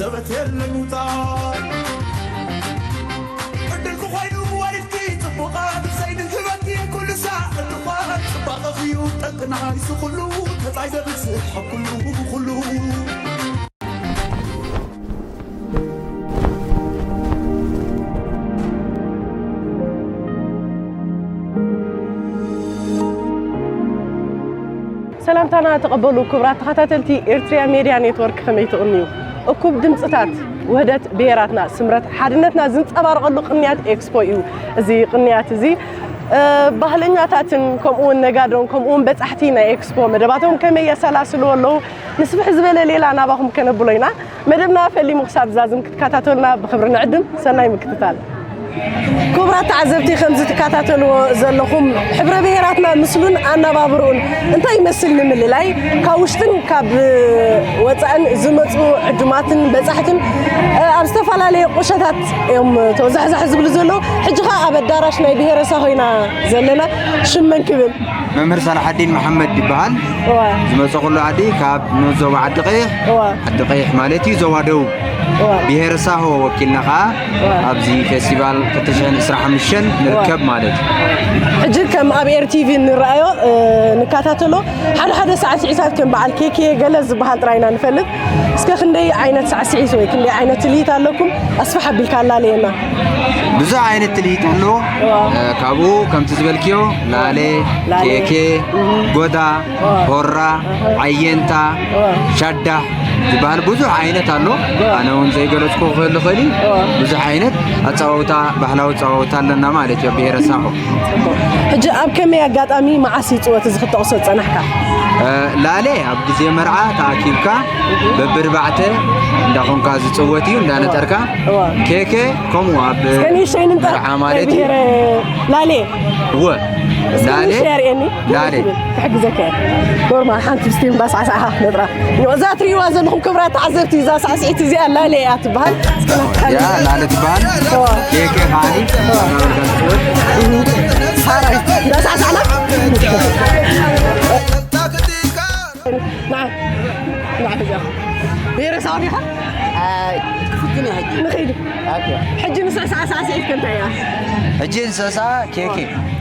ዘበት የለን ውፃ ዕድልኩ ኮይኑ ብዋሪድኪ ፅቡቓት ሰይድን ክበኪ ኩሉ ሳዕ ዕድኳት ፅባቐኽዩ ጠንቅና ይሱ ኩሉ ተፃይ ዘብፅሕ ኣብ ኩሉ ብኩሉ ሰላምታና ተቐበሉ ክቡራት ተኸታተልቲ ኤርትሪያ ሜድያ ኔትወርክ፣ ከመይ ትቕንዩ? እኩብ ድምፅታት ውህደት ብሄራትና፣ ስምረት ሓድነትና ዝንፀባረቐሉ ቅንያት ኤክስፖ እዩ። እዚ ቅንያት እዚ ባህለኛታትን ከምኡውን ነጋዶን ከምኡውን በፃሕቲ ናይ ኤክስፖ መደባቶም ከመይ የሰላስልዎ ኣለዉ፣ ንስፍሕ ዝበለ ሌላ ናባኹም ከነብሎ ኢና። መደብና ፈሊሙ ክሳብ ዝዛዝም ክትከታተሉና ብኽብሪ ንዕድም። ሰናይ ምክትታል። ክቡራት ተዓዘብቲ፣ ከምዚ ትከታተልዎ ዘለኹም ሕብረ ብሄራትና ምስሉን ኣነባብርኡን እንታይ ይመስል ንምልላይ ካብ ውሽጥን ካብ ወፃእን ዝመፁ ዕዱማትን በፃሕትን ኣብ ዝተፈላለየ ቁሸታት እዮም ተወዛሕዛሕ ዝብሉ ዘለዉ። ሕጂ ኸዓ ኣብ ኣዳራሽ ናይ ብሄረ ሳሆ ኢና ዘለና። ሽም መን ክብል? መምህር ሳላሓዲን መሓመድ ይበሃል። ዝመፀኹሉ ዓዲ ካብ ንኡስ ዞባ ዓዲ ቀይሕ፣ ዓዲ ቀይሕ ማለት እዩ፣ ዞባ ደቡብ። ብሄረ ሳሆ ወኪልና ከዓ ኣብዚ ፌስቲቫል ክልተ ሽሕን ዕስራን ሓሙሽተን ንርከብ ማለት እዩ። ሕጂ ከም ኣብ ኤርቲቪ ንረኣዮ ንከታተሎ ሓደ ሓደ ሳዕስዒታት ከም በዓል ኬኬ ገለ ዝበሃል ጥራይ ኢና ንፈልጥ። እስከ ክንደይ ዓይነት ሳዕስዒት ወይ ክንደይ ዓይነት ትልሂት ኣለኩም? ኣስፍሕ ኣቢልካ ኣላለየና። ብዙሕ ዓይነት ትልሂት ኣለዎ። ካብኡ ከምቲ ዝበልክዮ ላሌ፣ ላሌ። ኬኬ፣ ጎዳ፣ ሆራ፣ ዓየንታ፣ ሻዳሕ ዝበሃል ብዙሕ ዓይነት ኣሎ። ኣነ እውን ዘይገለፅኩ ክህሉ ይኽእል እዩ። ብዙሕ ዓይነት ኣፀዋውታ፣ ባህላዊ ኣፀዋውታ ኣለና ማለት እዩ ኣብ ብሄረ ሳሆ። ሕጂ ኣብ ከመይ ኣጋጣሚ መዓስ ይፅወት እዚ ክትጠቕሶ ዝፀናሕካ? ላሌ ኣብ ግዜ መርዓ ተኣኪብካ በብርባዕተ እንዳኾንካ ዝፅወት እዩ እንዳነጠርካ። ኬኬ ከምኡ ኣብ እስከ ንእሽተይ ንንጠር መርዓ ማለት እዩ። ብሄረ ላሌ እወ ላሌ ሸርኤኒ ላሌ ክሕግዘካ እየ። ኖርማል ሓንቲ ስቲም ባስዓስዓኻ ነጥራ። እዛ ትሪእዋ ዘለኹም ክብራት ተዓዘብቲ እዛ ሳዕስዒት እዚኣ ላሌ እያ ትበሃል። እስከ ናትካ ያ ላሌ ትበሃል። ኬኬ ከዓኒ ሓራይ እንዳሳዕሳዕና ንዓ ንዓ ሕጂ ብሄረሰብ ዲኻ? ክፍትን ሕጂ ንኸይድ ሕጂ ንስዕስዓ ሳዕስዒት ከ እንታይ እያ? ሕጂ ንስዕስዓ ኬኬ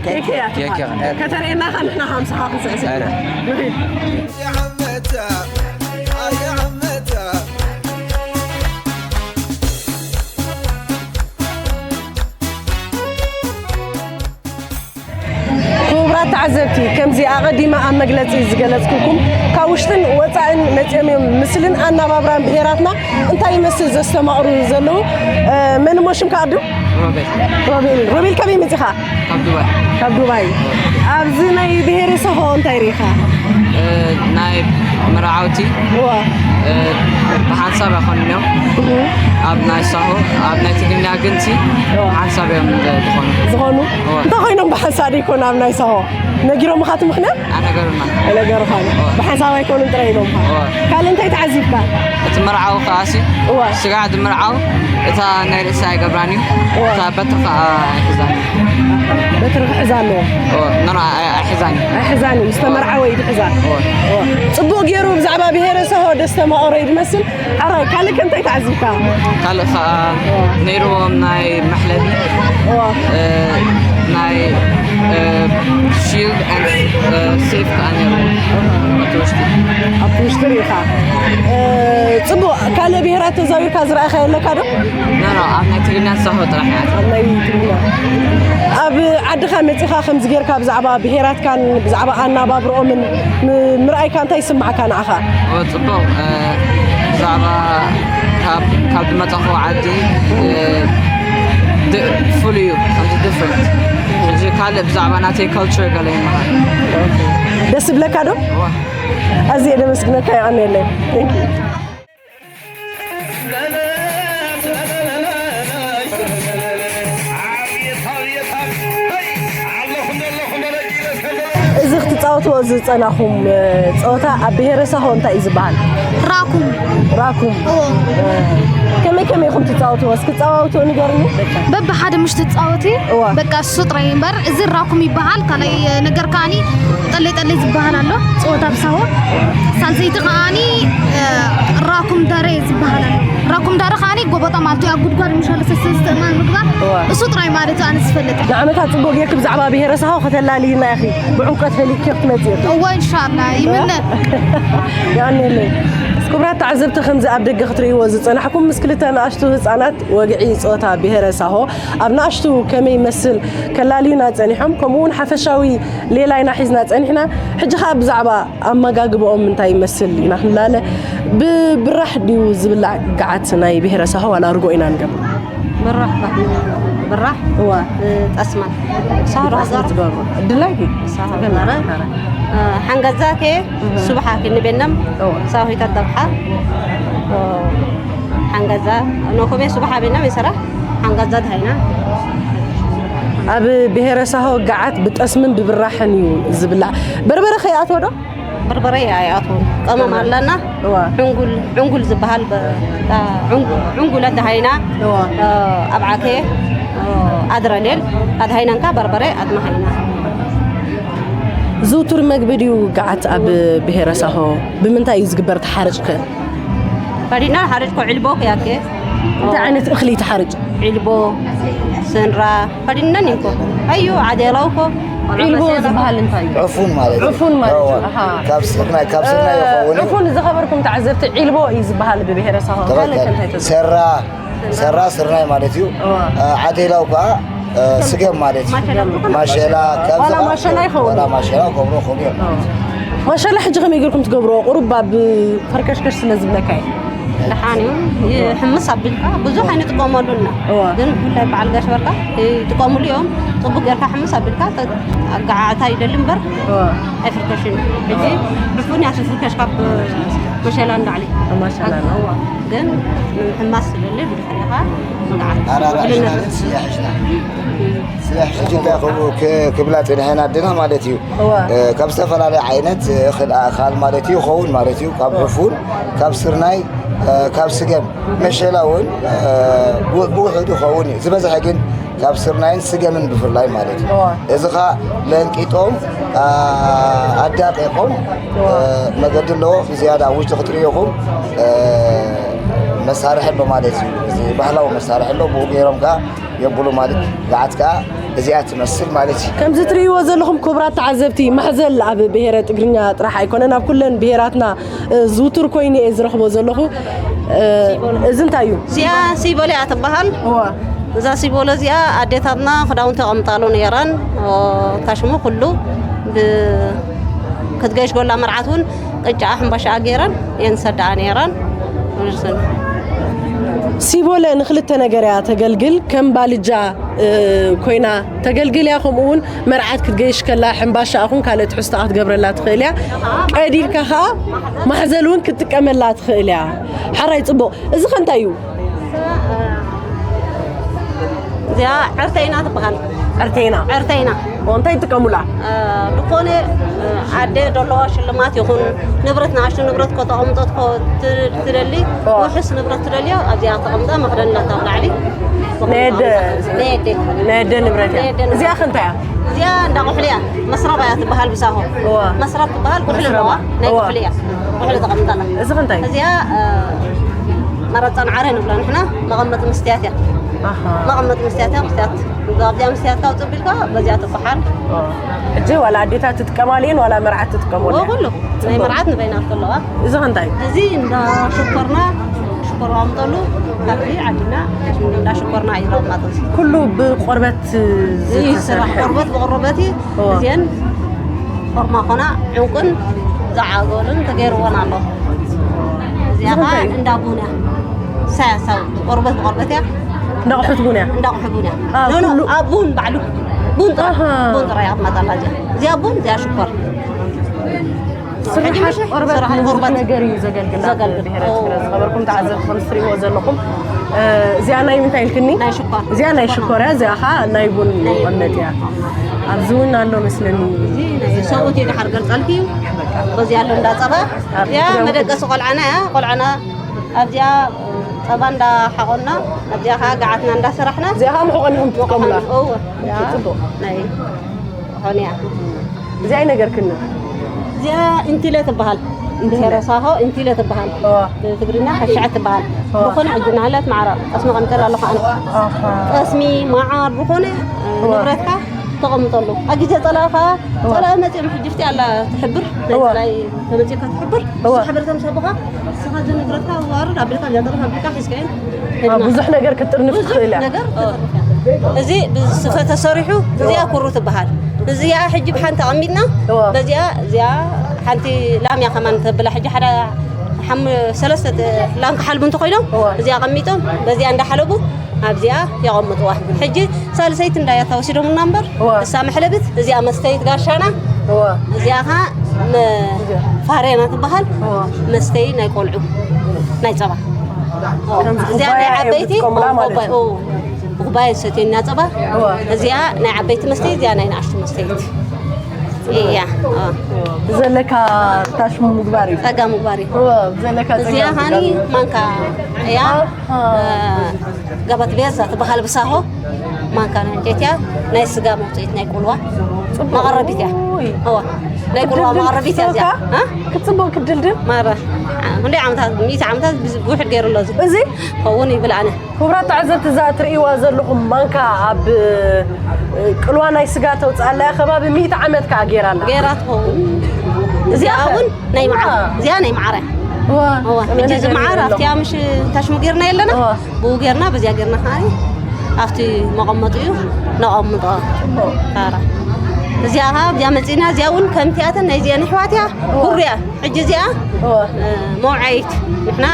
ኬክ እያ ኬክ ትበሃል። ከተርእየና ኸ ንሕና ኸ ምሳኻ ክንስዕስዕ ኢና። ንኺድ። ክቡራት ተዓዘብቲ፣ ከምዚ ኣቐዲመ ኣብ መግለጺ ዝገለጽኩልኩም፣ ካብ ውሽጥን ወጻእን መጺኦም እዮም ምስልን ኣነባብራን ብሄራትና እንታይ ይመስል ዘስተማቕሩ ዘለዉ። መን እሞ ሽምካ ቅድም? ሮቤል። ሮቤል፣ ሮቤል ካበይ መጺኻ? ካብ ዱባይ። ካብ ዱባይ። ኣብዚ ናይ ብሄረ ሳሆ እንታይ ርኢኻ? ናይ መርዓውቲ እዋ። ብሓንሳብ ኣይኮኑን እዮም። ኣብ ናይ ሳሆ ኣብ ናይ ትግርኛ ግንቲ ሓንሳብ እዮም ዝኾኑ። ዝኾኑ? እንታይ ኮይኖም ብሓንሳብ ደይኮኑ ኣብ ናይ ሳሆ? ነጊሮምኻ እቲ ምኽንያት? ኣነገሩና። ነገርኻ ብሓንሳብ ኣይኮኑን ጥራይ ኢሎምኻ። ካልእ እንታይ ተዓዚብካ? እቲ መርዓዊ ከኣሲ እዋ። ስጋዕ ድምርዓው እታ ናይ ርእሳ ኣይገብራን እዩ። እዋ። እታ በትሪ ከኣ ኣይሕዛን እዩ። በትሪ ክሕዛ ኣለዎ። እዋ፣ ኖ፣ ኖ፣ ኣይ- ኣይሕዛን እዩ። ኣይሕዛን እዩ። ምስ ተመርዓወ እዩ ድሕዛ። እዋ። እዋ። ጽቡቕ ገይሩ ብዛዕባ ብሄረ ሰሆ ደስተማቐሮ እዩ ድመስል። ሕራይ ካልእ ከ እንታይ ተዓዚብካ? ካልእ ከኣ ነይርዎም ናይ መሕለቢ እዋ። እ፣ ናይ እ፣ ሺልድ ኤንድ እ፣ ሴፍ ከኣ ነይሩ ኣብቲ ውሽጢ። ኣብቲ ውሽጢ ርኢኻ። እ፣ ጽቡቕ ካልእ ብሄራት ተዛዊርካ ዝረኣኻዮ ኣለካ ዶ? ኖ ኖ ኣብ ናይ ትግርኛ ዝሰርሖ ጥራሕ እያ። ኣብ ናይ ትግርኛ ኣብ ዓድኻ መጺኻ ከምዚ ጌርካ ብዛዕባ ብሄራትካን ብዛዕባ ኣናባብርኦምን ም- ምርኣይካ እንታይ ይስማዓካ ንዓኻ? ኦ ጽቡቕ እ፣ ብዛዕባ ካብ ካብ ዝመጻኹ ዓዲ እ፣ ድ- ፍሉይ እዩ ከምዚ ዲፍረንት ሕጂ ካልእ ብዛዕባ ናተይ ካልቸር ገለ ይመሃር ደስ ይብለካ ዶ? ኣዝየ ደመስግነካ የቐንየለይ። Thank you። እዚ ክትፃወትዎ ዝፀናኹም ፀወታ ኣብ ብሄረ ሳሆ እንታይ እዩ ዝበሃል? ራኩም። ራኩም። ከመ ከመይ ኢኹም ትጻወትዎ? እስኪ ጻወቱ ንገርኒ። በብሓደ ምሽ ትጻወቲ። እዋ። በቃ እሱ ጥራይ እምበር፣ እዚ ራኩም ይበሃል። ካልኣይ ነገር ከዓኒ ጠለይ ጠለይ ዝበሃል ኣሎ፣ ጸወታ ብሳሆ። ሳልሰይቲ ከዓኒ ራኩም ዳረ ዝበሃል ኣሎ። ራኩም ዳረ ከዓኒ ጎበጣ ማለት እዩ፣ ኣብ ጉድጓድ ምሻለ ሰስተስተማ ምግባር። እዋ። እሱ ጥራይ ማለት እዩ ኣነ ዝፈልጥ። ንዓመታ ጽቡቅ ጌርኪ ብዛዕባ ብሄረ ሳሆ ከተላልይና ኢኺ። ብዕምቆት ፈሊጥኪ ክትመጽእ ኢኺ። እወ፣ ኢንሻኣላ ይምነ። ያኔለይ። ክቡራት ተዓዘብቲ፣ ከምዚ ኣብ ደገ ክትርእይዎ ዝጸናሕኩም፣ ምስ ክልተ ንኣሽቱ ህጻናት ወግዒ ጾታ ብሄረ ሳሆ ኣብ ንኣሽቱ ከመይ ይመስል ከላልዩና ጸኒሖም፣ ከምኡ እውን ሓፈሻዊ ሌላይና ሒዝና ጸኒሕና። ሕጂ ኸኣ ብዛዕባ ኣመጋግባኦም እንታይ ይመስል ኢና ክንላለ። ብብራሕ ድዩ ዝብላዕ ገዓት ናይ ብሄረ ሳሆ ዋላ ርጎ ኢና ንገብር? ብራሕ ብራሕ እዋ። ጠስማን ሳሮ ዛር ትገብሩ ድላይ ድዩ? ሓንገዛ ከ ሱብሓ ክንቤነም እዋ። ሳሁይ ተደብሓ ሓንገዛ ኖኮሜ ሱብሓ ቤነም ይሰራሕ ሓንገዛ ድሃይና ኣብ ብሄረ ሳሆ ገዓት ብጠስምን ብብራሕን እዩ ዝብላዕ። በርበረ ከይኣትዎ ዶ? በርበረ ኣይኣትውን ቀመም ኣለና እዋ። ዕንጉል ዕንጉል ዝበሃል በ- ዕንጉ- ዕንጉል ኣድሃይና እዋ። ኣብ ዓኬ ኣድረሌል ኣድሃይናንካ በርበረ ኣድማሃይና ዝውቱር መግቢ ድዩ ገዓት ኣብ ብሄረ ሳሆ? ብምንታይ እዩ ዝግበር? ተሓርጭ ከ? ፈዲና ሓረጭኮ ዕልቦ ክያኬ እንታይ ዓይነት እኽሊ ተሓርጭ? ዕልቦ ስንራ ፈዲነን እንኮ ኣዩ ዓዴላውኮ ዒልቦ ዝበሃል እንታይ እዩ? ዕፉን ማለት እዩ። ዕፉን ማለት እዩ። እዋ። ኣሃ። ካብ ስርናይ ካብ ስርናይ ይኸውን እዩ። ዕፉን ዝኸበርኩም ተዓዘብቲ ዒልቦ እዩ ዝበሃል ብብሄረ ሳሆ። ካልእ ከ እንታይ ተዝብሃል? ሰራ ሰራ ስርናይ ማለት እዩ። እዋ። ዓዴላው ከዓ ስገም ማለት እዩ። ማሸላ ካብዚ ዋላ ከዓ- ማሸላ ይኸውን። ዋላ ማሸላ ከብሮ ከብሮ ማሻላ ሕጂ ከመይ ገርኩም ትገብርዎ? ቁሩብ ኣብ ፈርከሽከሽ ስለ ዝብለካ እዩ። ደሓን እዩ ይሕምስ ኣቢልካ ብዙሕ ኣይንጥቀመሉና እዋ። ግን ብፍላይ በዓል ጋሽ በርካ ይጥቀምሉ እዮም። ፅቡቅ ጌርካ ሕምስ ኣቢልካ ኣጋዓዕታ ይደሊ እምበር እዋ። ኣይፍርከሽን። ሕጂ ብፉን እያ ትፍርከሽ ካብ መሸላ እንዳዕሊ ማሻላ ነው። እዋ። ግን ሕማስ ስለለ ብድሕሪኻ ኣራራሽና ስያሕሽና ስያሕሽና ክብላ ፅንሐን ኣድና ማለት እዩ። እዋ። ካብ ዝተፈላለየ ዓይነት እኽል ኣእኻል ማለት እዩ ይኸውን ማለት እዩ። ካብ ዕፉን ካብ ስርናይ ካብ ስገም መሸላ እውን ብውሕዱ ይኸውን እዩ። ዝበዝሐ ግን ካብ ስርናይን ስገምን ብፍላይ ማለት እዩ። እዋ። እዚ ኸ ለንቂጦም ኣዳቂቖም መገዲ ኣለዎ። ብዝያዳ ኣብ ውሽጢ ክትርእዩኹም መሳርሒ ኣሎ ማለት እዩ። እዚ ባህላዊ መሳርሒ ኣሎ። ብኡ ገይሮም ከዓ የብሉ ማለት ገዓት ከዓ እዚኣ ትመስል ማለት እዩ። ከምዚ ትርእይዎ ዘለኹም ክቡራት ተዓዘብቲ፣ ማሕዘል ኣብ ብሄረ ትግርኛ ጥራሕ ኣይኮነን፣ ኣብ ኩለን ብሄራትና ዝውቱር ኮይኑ እየ ዝረኽቦ ዘለኹ። እዚ እንታይ እዩ? እዚኣ ሲቦል እያ ትበሃል። እዋ። እዛ ሲቦሎ እዚኣ ኣዴታትና ክዳውንቲ የቐምጣሉ ነይረን። ታሽሙ ኩሉ ክትገይሽ ጎላ መርዓት እውን ቅጫ ሕምባሻ ገይረን የንሰዳኣ ነይረን። ሲቦለ ንክልተ ነገር እያ ተገልግል። ከም ባልጃ ኮይና ተገልግል እያ። ከምኡ እውን መርዓት ክትገይሽ ከላ ሕምባሻ ኣኹን ካልእ ትሕዝቶ ክትገብረላ ትኽእል እያ። ቀዲልካ ከዓ ማሕዘል እውን ክትጥቀመላ ትኽእል እያ። ሓራይ ፅቡቕ። እዚ ከ እንታይ እዩ? እዚኣ ዕርተይና ትበሃል። ዕርተይና። ዕርተይና እንታይ ይጥቀሙላ? ዝኾነ ኣደ ደለዋ ሽልማት ይኹን ንብረት ንኣሽቱ ንብረት ከተቐምጦ ትደሊ ውሕስ ንብረት ትደልዮ ኣብዚኣ ተቐምጣ መኽደን እናተብላዕሊ ናይ ኣደ ንብረት እያ። እዚኣ ከ እንታይ እያ? እዚኣ እንዳ ቁሕሊ እያ። መስረባ እያ ትበሃል ብሳሆ። መስረብ ትበሃል ቁሕሊ ኣለዋ። ናይ ቁሕሊ እያ። ቁሕሊ ተቐምጣላ። እዚ ከ እንታይ? እዚኣ መረፃ ንዓረ ንብላ ንሕና። መቐመጢ መስትያት እያ። መቐመጢ መስትያት እያ። መስትያት ኣብዚኣ መስትያት ካውፅእ ቢልካ በዚኣ ትበሓል። ሕጂ ዋላ ኣዴታት ትጥቀማሉ እየን ዋላ መርዓት ትጥቀመሉ እያ? ኩሉ ናይ መርዓት ንበይና ከለዋ። እዚ ከ እንታይ? እዚ እንዳ ሽኮርና ሽኮር ኣምጠሉ ካብዚ ዓድና እንዳ ሽኮርና እዩ ተቐማጦ። ኩሉ ብቆርበት ዝተሰርሐ ቆርበት ብቆርበት እዩ። እዚአን ኦርማኾና ዕንቁን ዝዓገሉን ተገይርወን ኣሎ። እዚኣ ከዓ እንዳ ቡን እያ። ሳያሳው ቆርበት ብቆርበት እያ። እንዳቑሑት ቡን እያ። እንዳቑሑ ቡን እያ። ኣብ ቡን ባዕሉ ቡን ጥራይ ቡን ጥራይ ኣቕማጣላ እዚኣ። እዚኣ ቡን እዚኣ ሽኮር። ስርሓት ቆርበት ንብዙሕ ነገር እዩ ዘገልግል። ኣብ ብሄረ ትግረ ዝኸበርኩም ተዓዘብቲ ከም እትሪእዎ ዘለኹም እዚኣ ናይ ምንታይ ኢልክኒ? እዚኣ ናይ ሽኮር እያ። እዚኣ ከዓ ናይ ቡን መቐመጢ እያ። ኣብዚ እውን ኣሎ መስለኒ። ሰብኡት እዩ ድሓር ገልፀልኪ እዩ። በዚ ኣሎ እንዳፀባ እዚኣ መደቀሲ ቆልዓና እያ። ቆልዓና ኣብዚኣ ጸባ እንዳሓቖና ኣብዚኣ ከዓ ገዓትና እንዳሰራሕና እዚኣ ከዓ መሕቆኒ ከም ትጥቀሙላ? እወ፣ እዚኣ ጽቡቕ። ናይ ኾንያ። እዚኣ ኣይነገርክንን። እዚኣ ኢንቲለ ትበሃል። ኢንቲለ። ብሄረ ሳሆ ኢንቲለ ትበሃል። እወ። ብትግርኛ ከሽዐ ትበሃል። እወ። ብኾነ ሕጂ ናህለት ማዕረ ጠስሚ ቀምጠል ኣለኹ ኣነ። ኣኻ። ጠስሚ፣ መዓር፣ ብኾነ፣ እ፣ እወ። ንብረትካ ተቐምጠሉ። ኣብ ግዜ ጸላኢ ኸኣ፣ እወ። ጸላኢ መጺኦም ሕጂ ፍቲ ኣላ ትሕብር፣ ናይ እወ። ጸላኢ ተመጺእካ ትሕብር። እወ። ንሱ ሓበሬታ ምስ ሃቡኻ፣ ንስኻ እዚ ንብረትካ ዋርድ ኣቢልካ፣ እዚኣ ጸላኢ ኣቢልካ ሒዝካዮ። ኣዎ፣ ብዙሕ ነገር ክትጥርንፍ ብዙሕ ትኽእል እያ። ነገር ክትጥርንፍ እያ። እዚ ብስፈ ተሰሪሑ፣ እዚኣ ኩሩ ትበሃል። እዚኣ ሕጂ ብሓንቲ ኣቐሚጥና፣ እወ። በዚኣ፣ እዚኣ ሓንቲ ላም እያ ከማን ተብላ፣ ሕጂ ሓደ ሓም-፣ ሰለስተ ላም ክሓልቡ እንተኾይኖም፣ እወ። እዚኣ ኣቐሚጦም፣ በዚኣ እንዳሓለቡ፣ ኣብዚኣ የቐምጥዋ። ሕጂ ሳልሰይቲ እንዳያታ ወሲዶምና እምበር፣ እዋ። እሳ መሕለብት፣ እዚኣ መስተይት ጋሻና፣ እዋ። እዚኣ ኸዓ መ-፣ ፋሬና ትበሃል፣ እዋ። መስተይ ናይ ቆልዑ፣ ናይ ጸባ። ከምዚ እዚኣ ናይ ኩባያ እዮም ዓበይቲ፣ ዝጥቀሙላ ኦ፣ ማለት ኩባያ፣ እዩ። ኦ፣ ብኩባያ ዝሰትየና ጸባ። እዋ። እዚኣ ናይ ዓበይቲ መስተይ፣ እዚኣ ናይ ንኣሽቱ መስተይት። እያ፣ ኦ። ዘለካ ታሽሙ ምግባር እዩ። ጸጋ ምግባር እዩ። እዋ፣ ዘለካ ጸጋ እዚኣ ኻኒ ምግባር እዩ። ማንካ እያ። ኣሃ። እ፣ ገበት ቤዛ ትበሃል ብሳሆ። ማንካ ናይ ዕንጨይቲ እያ፣ ናይ ስጋ መውፅኢት ናይ ቁልዋ ጽቡቕ። መቐረቢት እያ። እዋ። ናይ ቁልዋ ክትድልድል መቐረቢት እያ እዚኣ። ክትጽበካ? እ? ክትጽበቅ ክትድልድል? ማራ። ክንደይ ዓመታት፣ ሚእቲ ዓመታት ብዝ-፣ ብውሕድ ገይሩ ኣሎ እዚ። እዚ? ከውን ይብል ኣነ። ክቡራት ተዓዘብቲ፣ እዛ እትርእይዋ ዘለኹም ማንካ ኣብ፣ እ፣ ቅልዋ ናይ ስጋ ተውፅኣላ እያ። ከባቢ ሚእቲ ዓመት ከኣ ገይራ ኣላ። ገይራ ትኸውን። እዚኣ እዚኣ እውን ናይ መዓር። እዋ። እዚኣ ናይ መዓር እያ። እዋ። እዋ። ጽምኢ ሕጂ እዚ ነገር መዓር የብሎም። ኣብቲ ምሽ ታሽሙ ጌርና የለና? እዋ። ብኡ ጌርና፣ በዚኣ ጌርና ከኣ ኣብቲ መቐመጢኡ ነቐምጦ። ጽቡቕ። ታራ። እዚኣ ከኣ ኣብዚኣ መጺእና፣ እዚኣ እውን ከምቲኣተን ናይ እዚኣን ኣሕዋት እያ። እዋ። ኩሩ እያ። ሕጂ እዚኣ፣ እዋ። እ፣ መውዓይት። ንሕና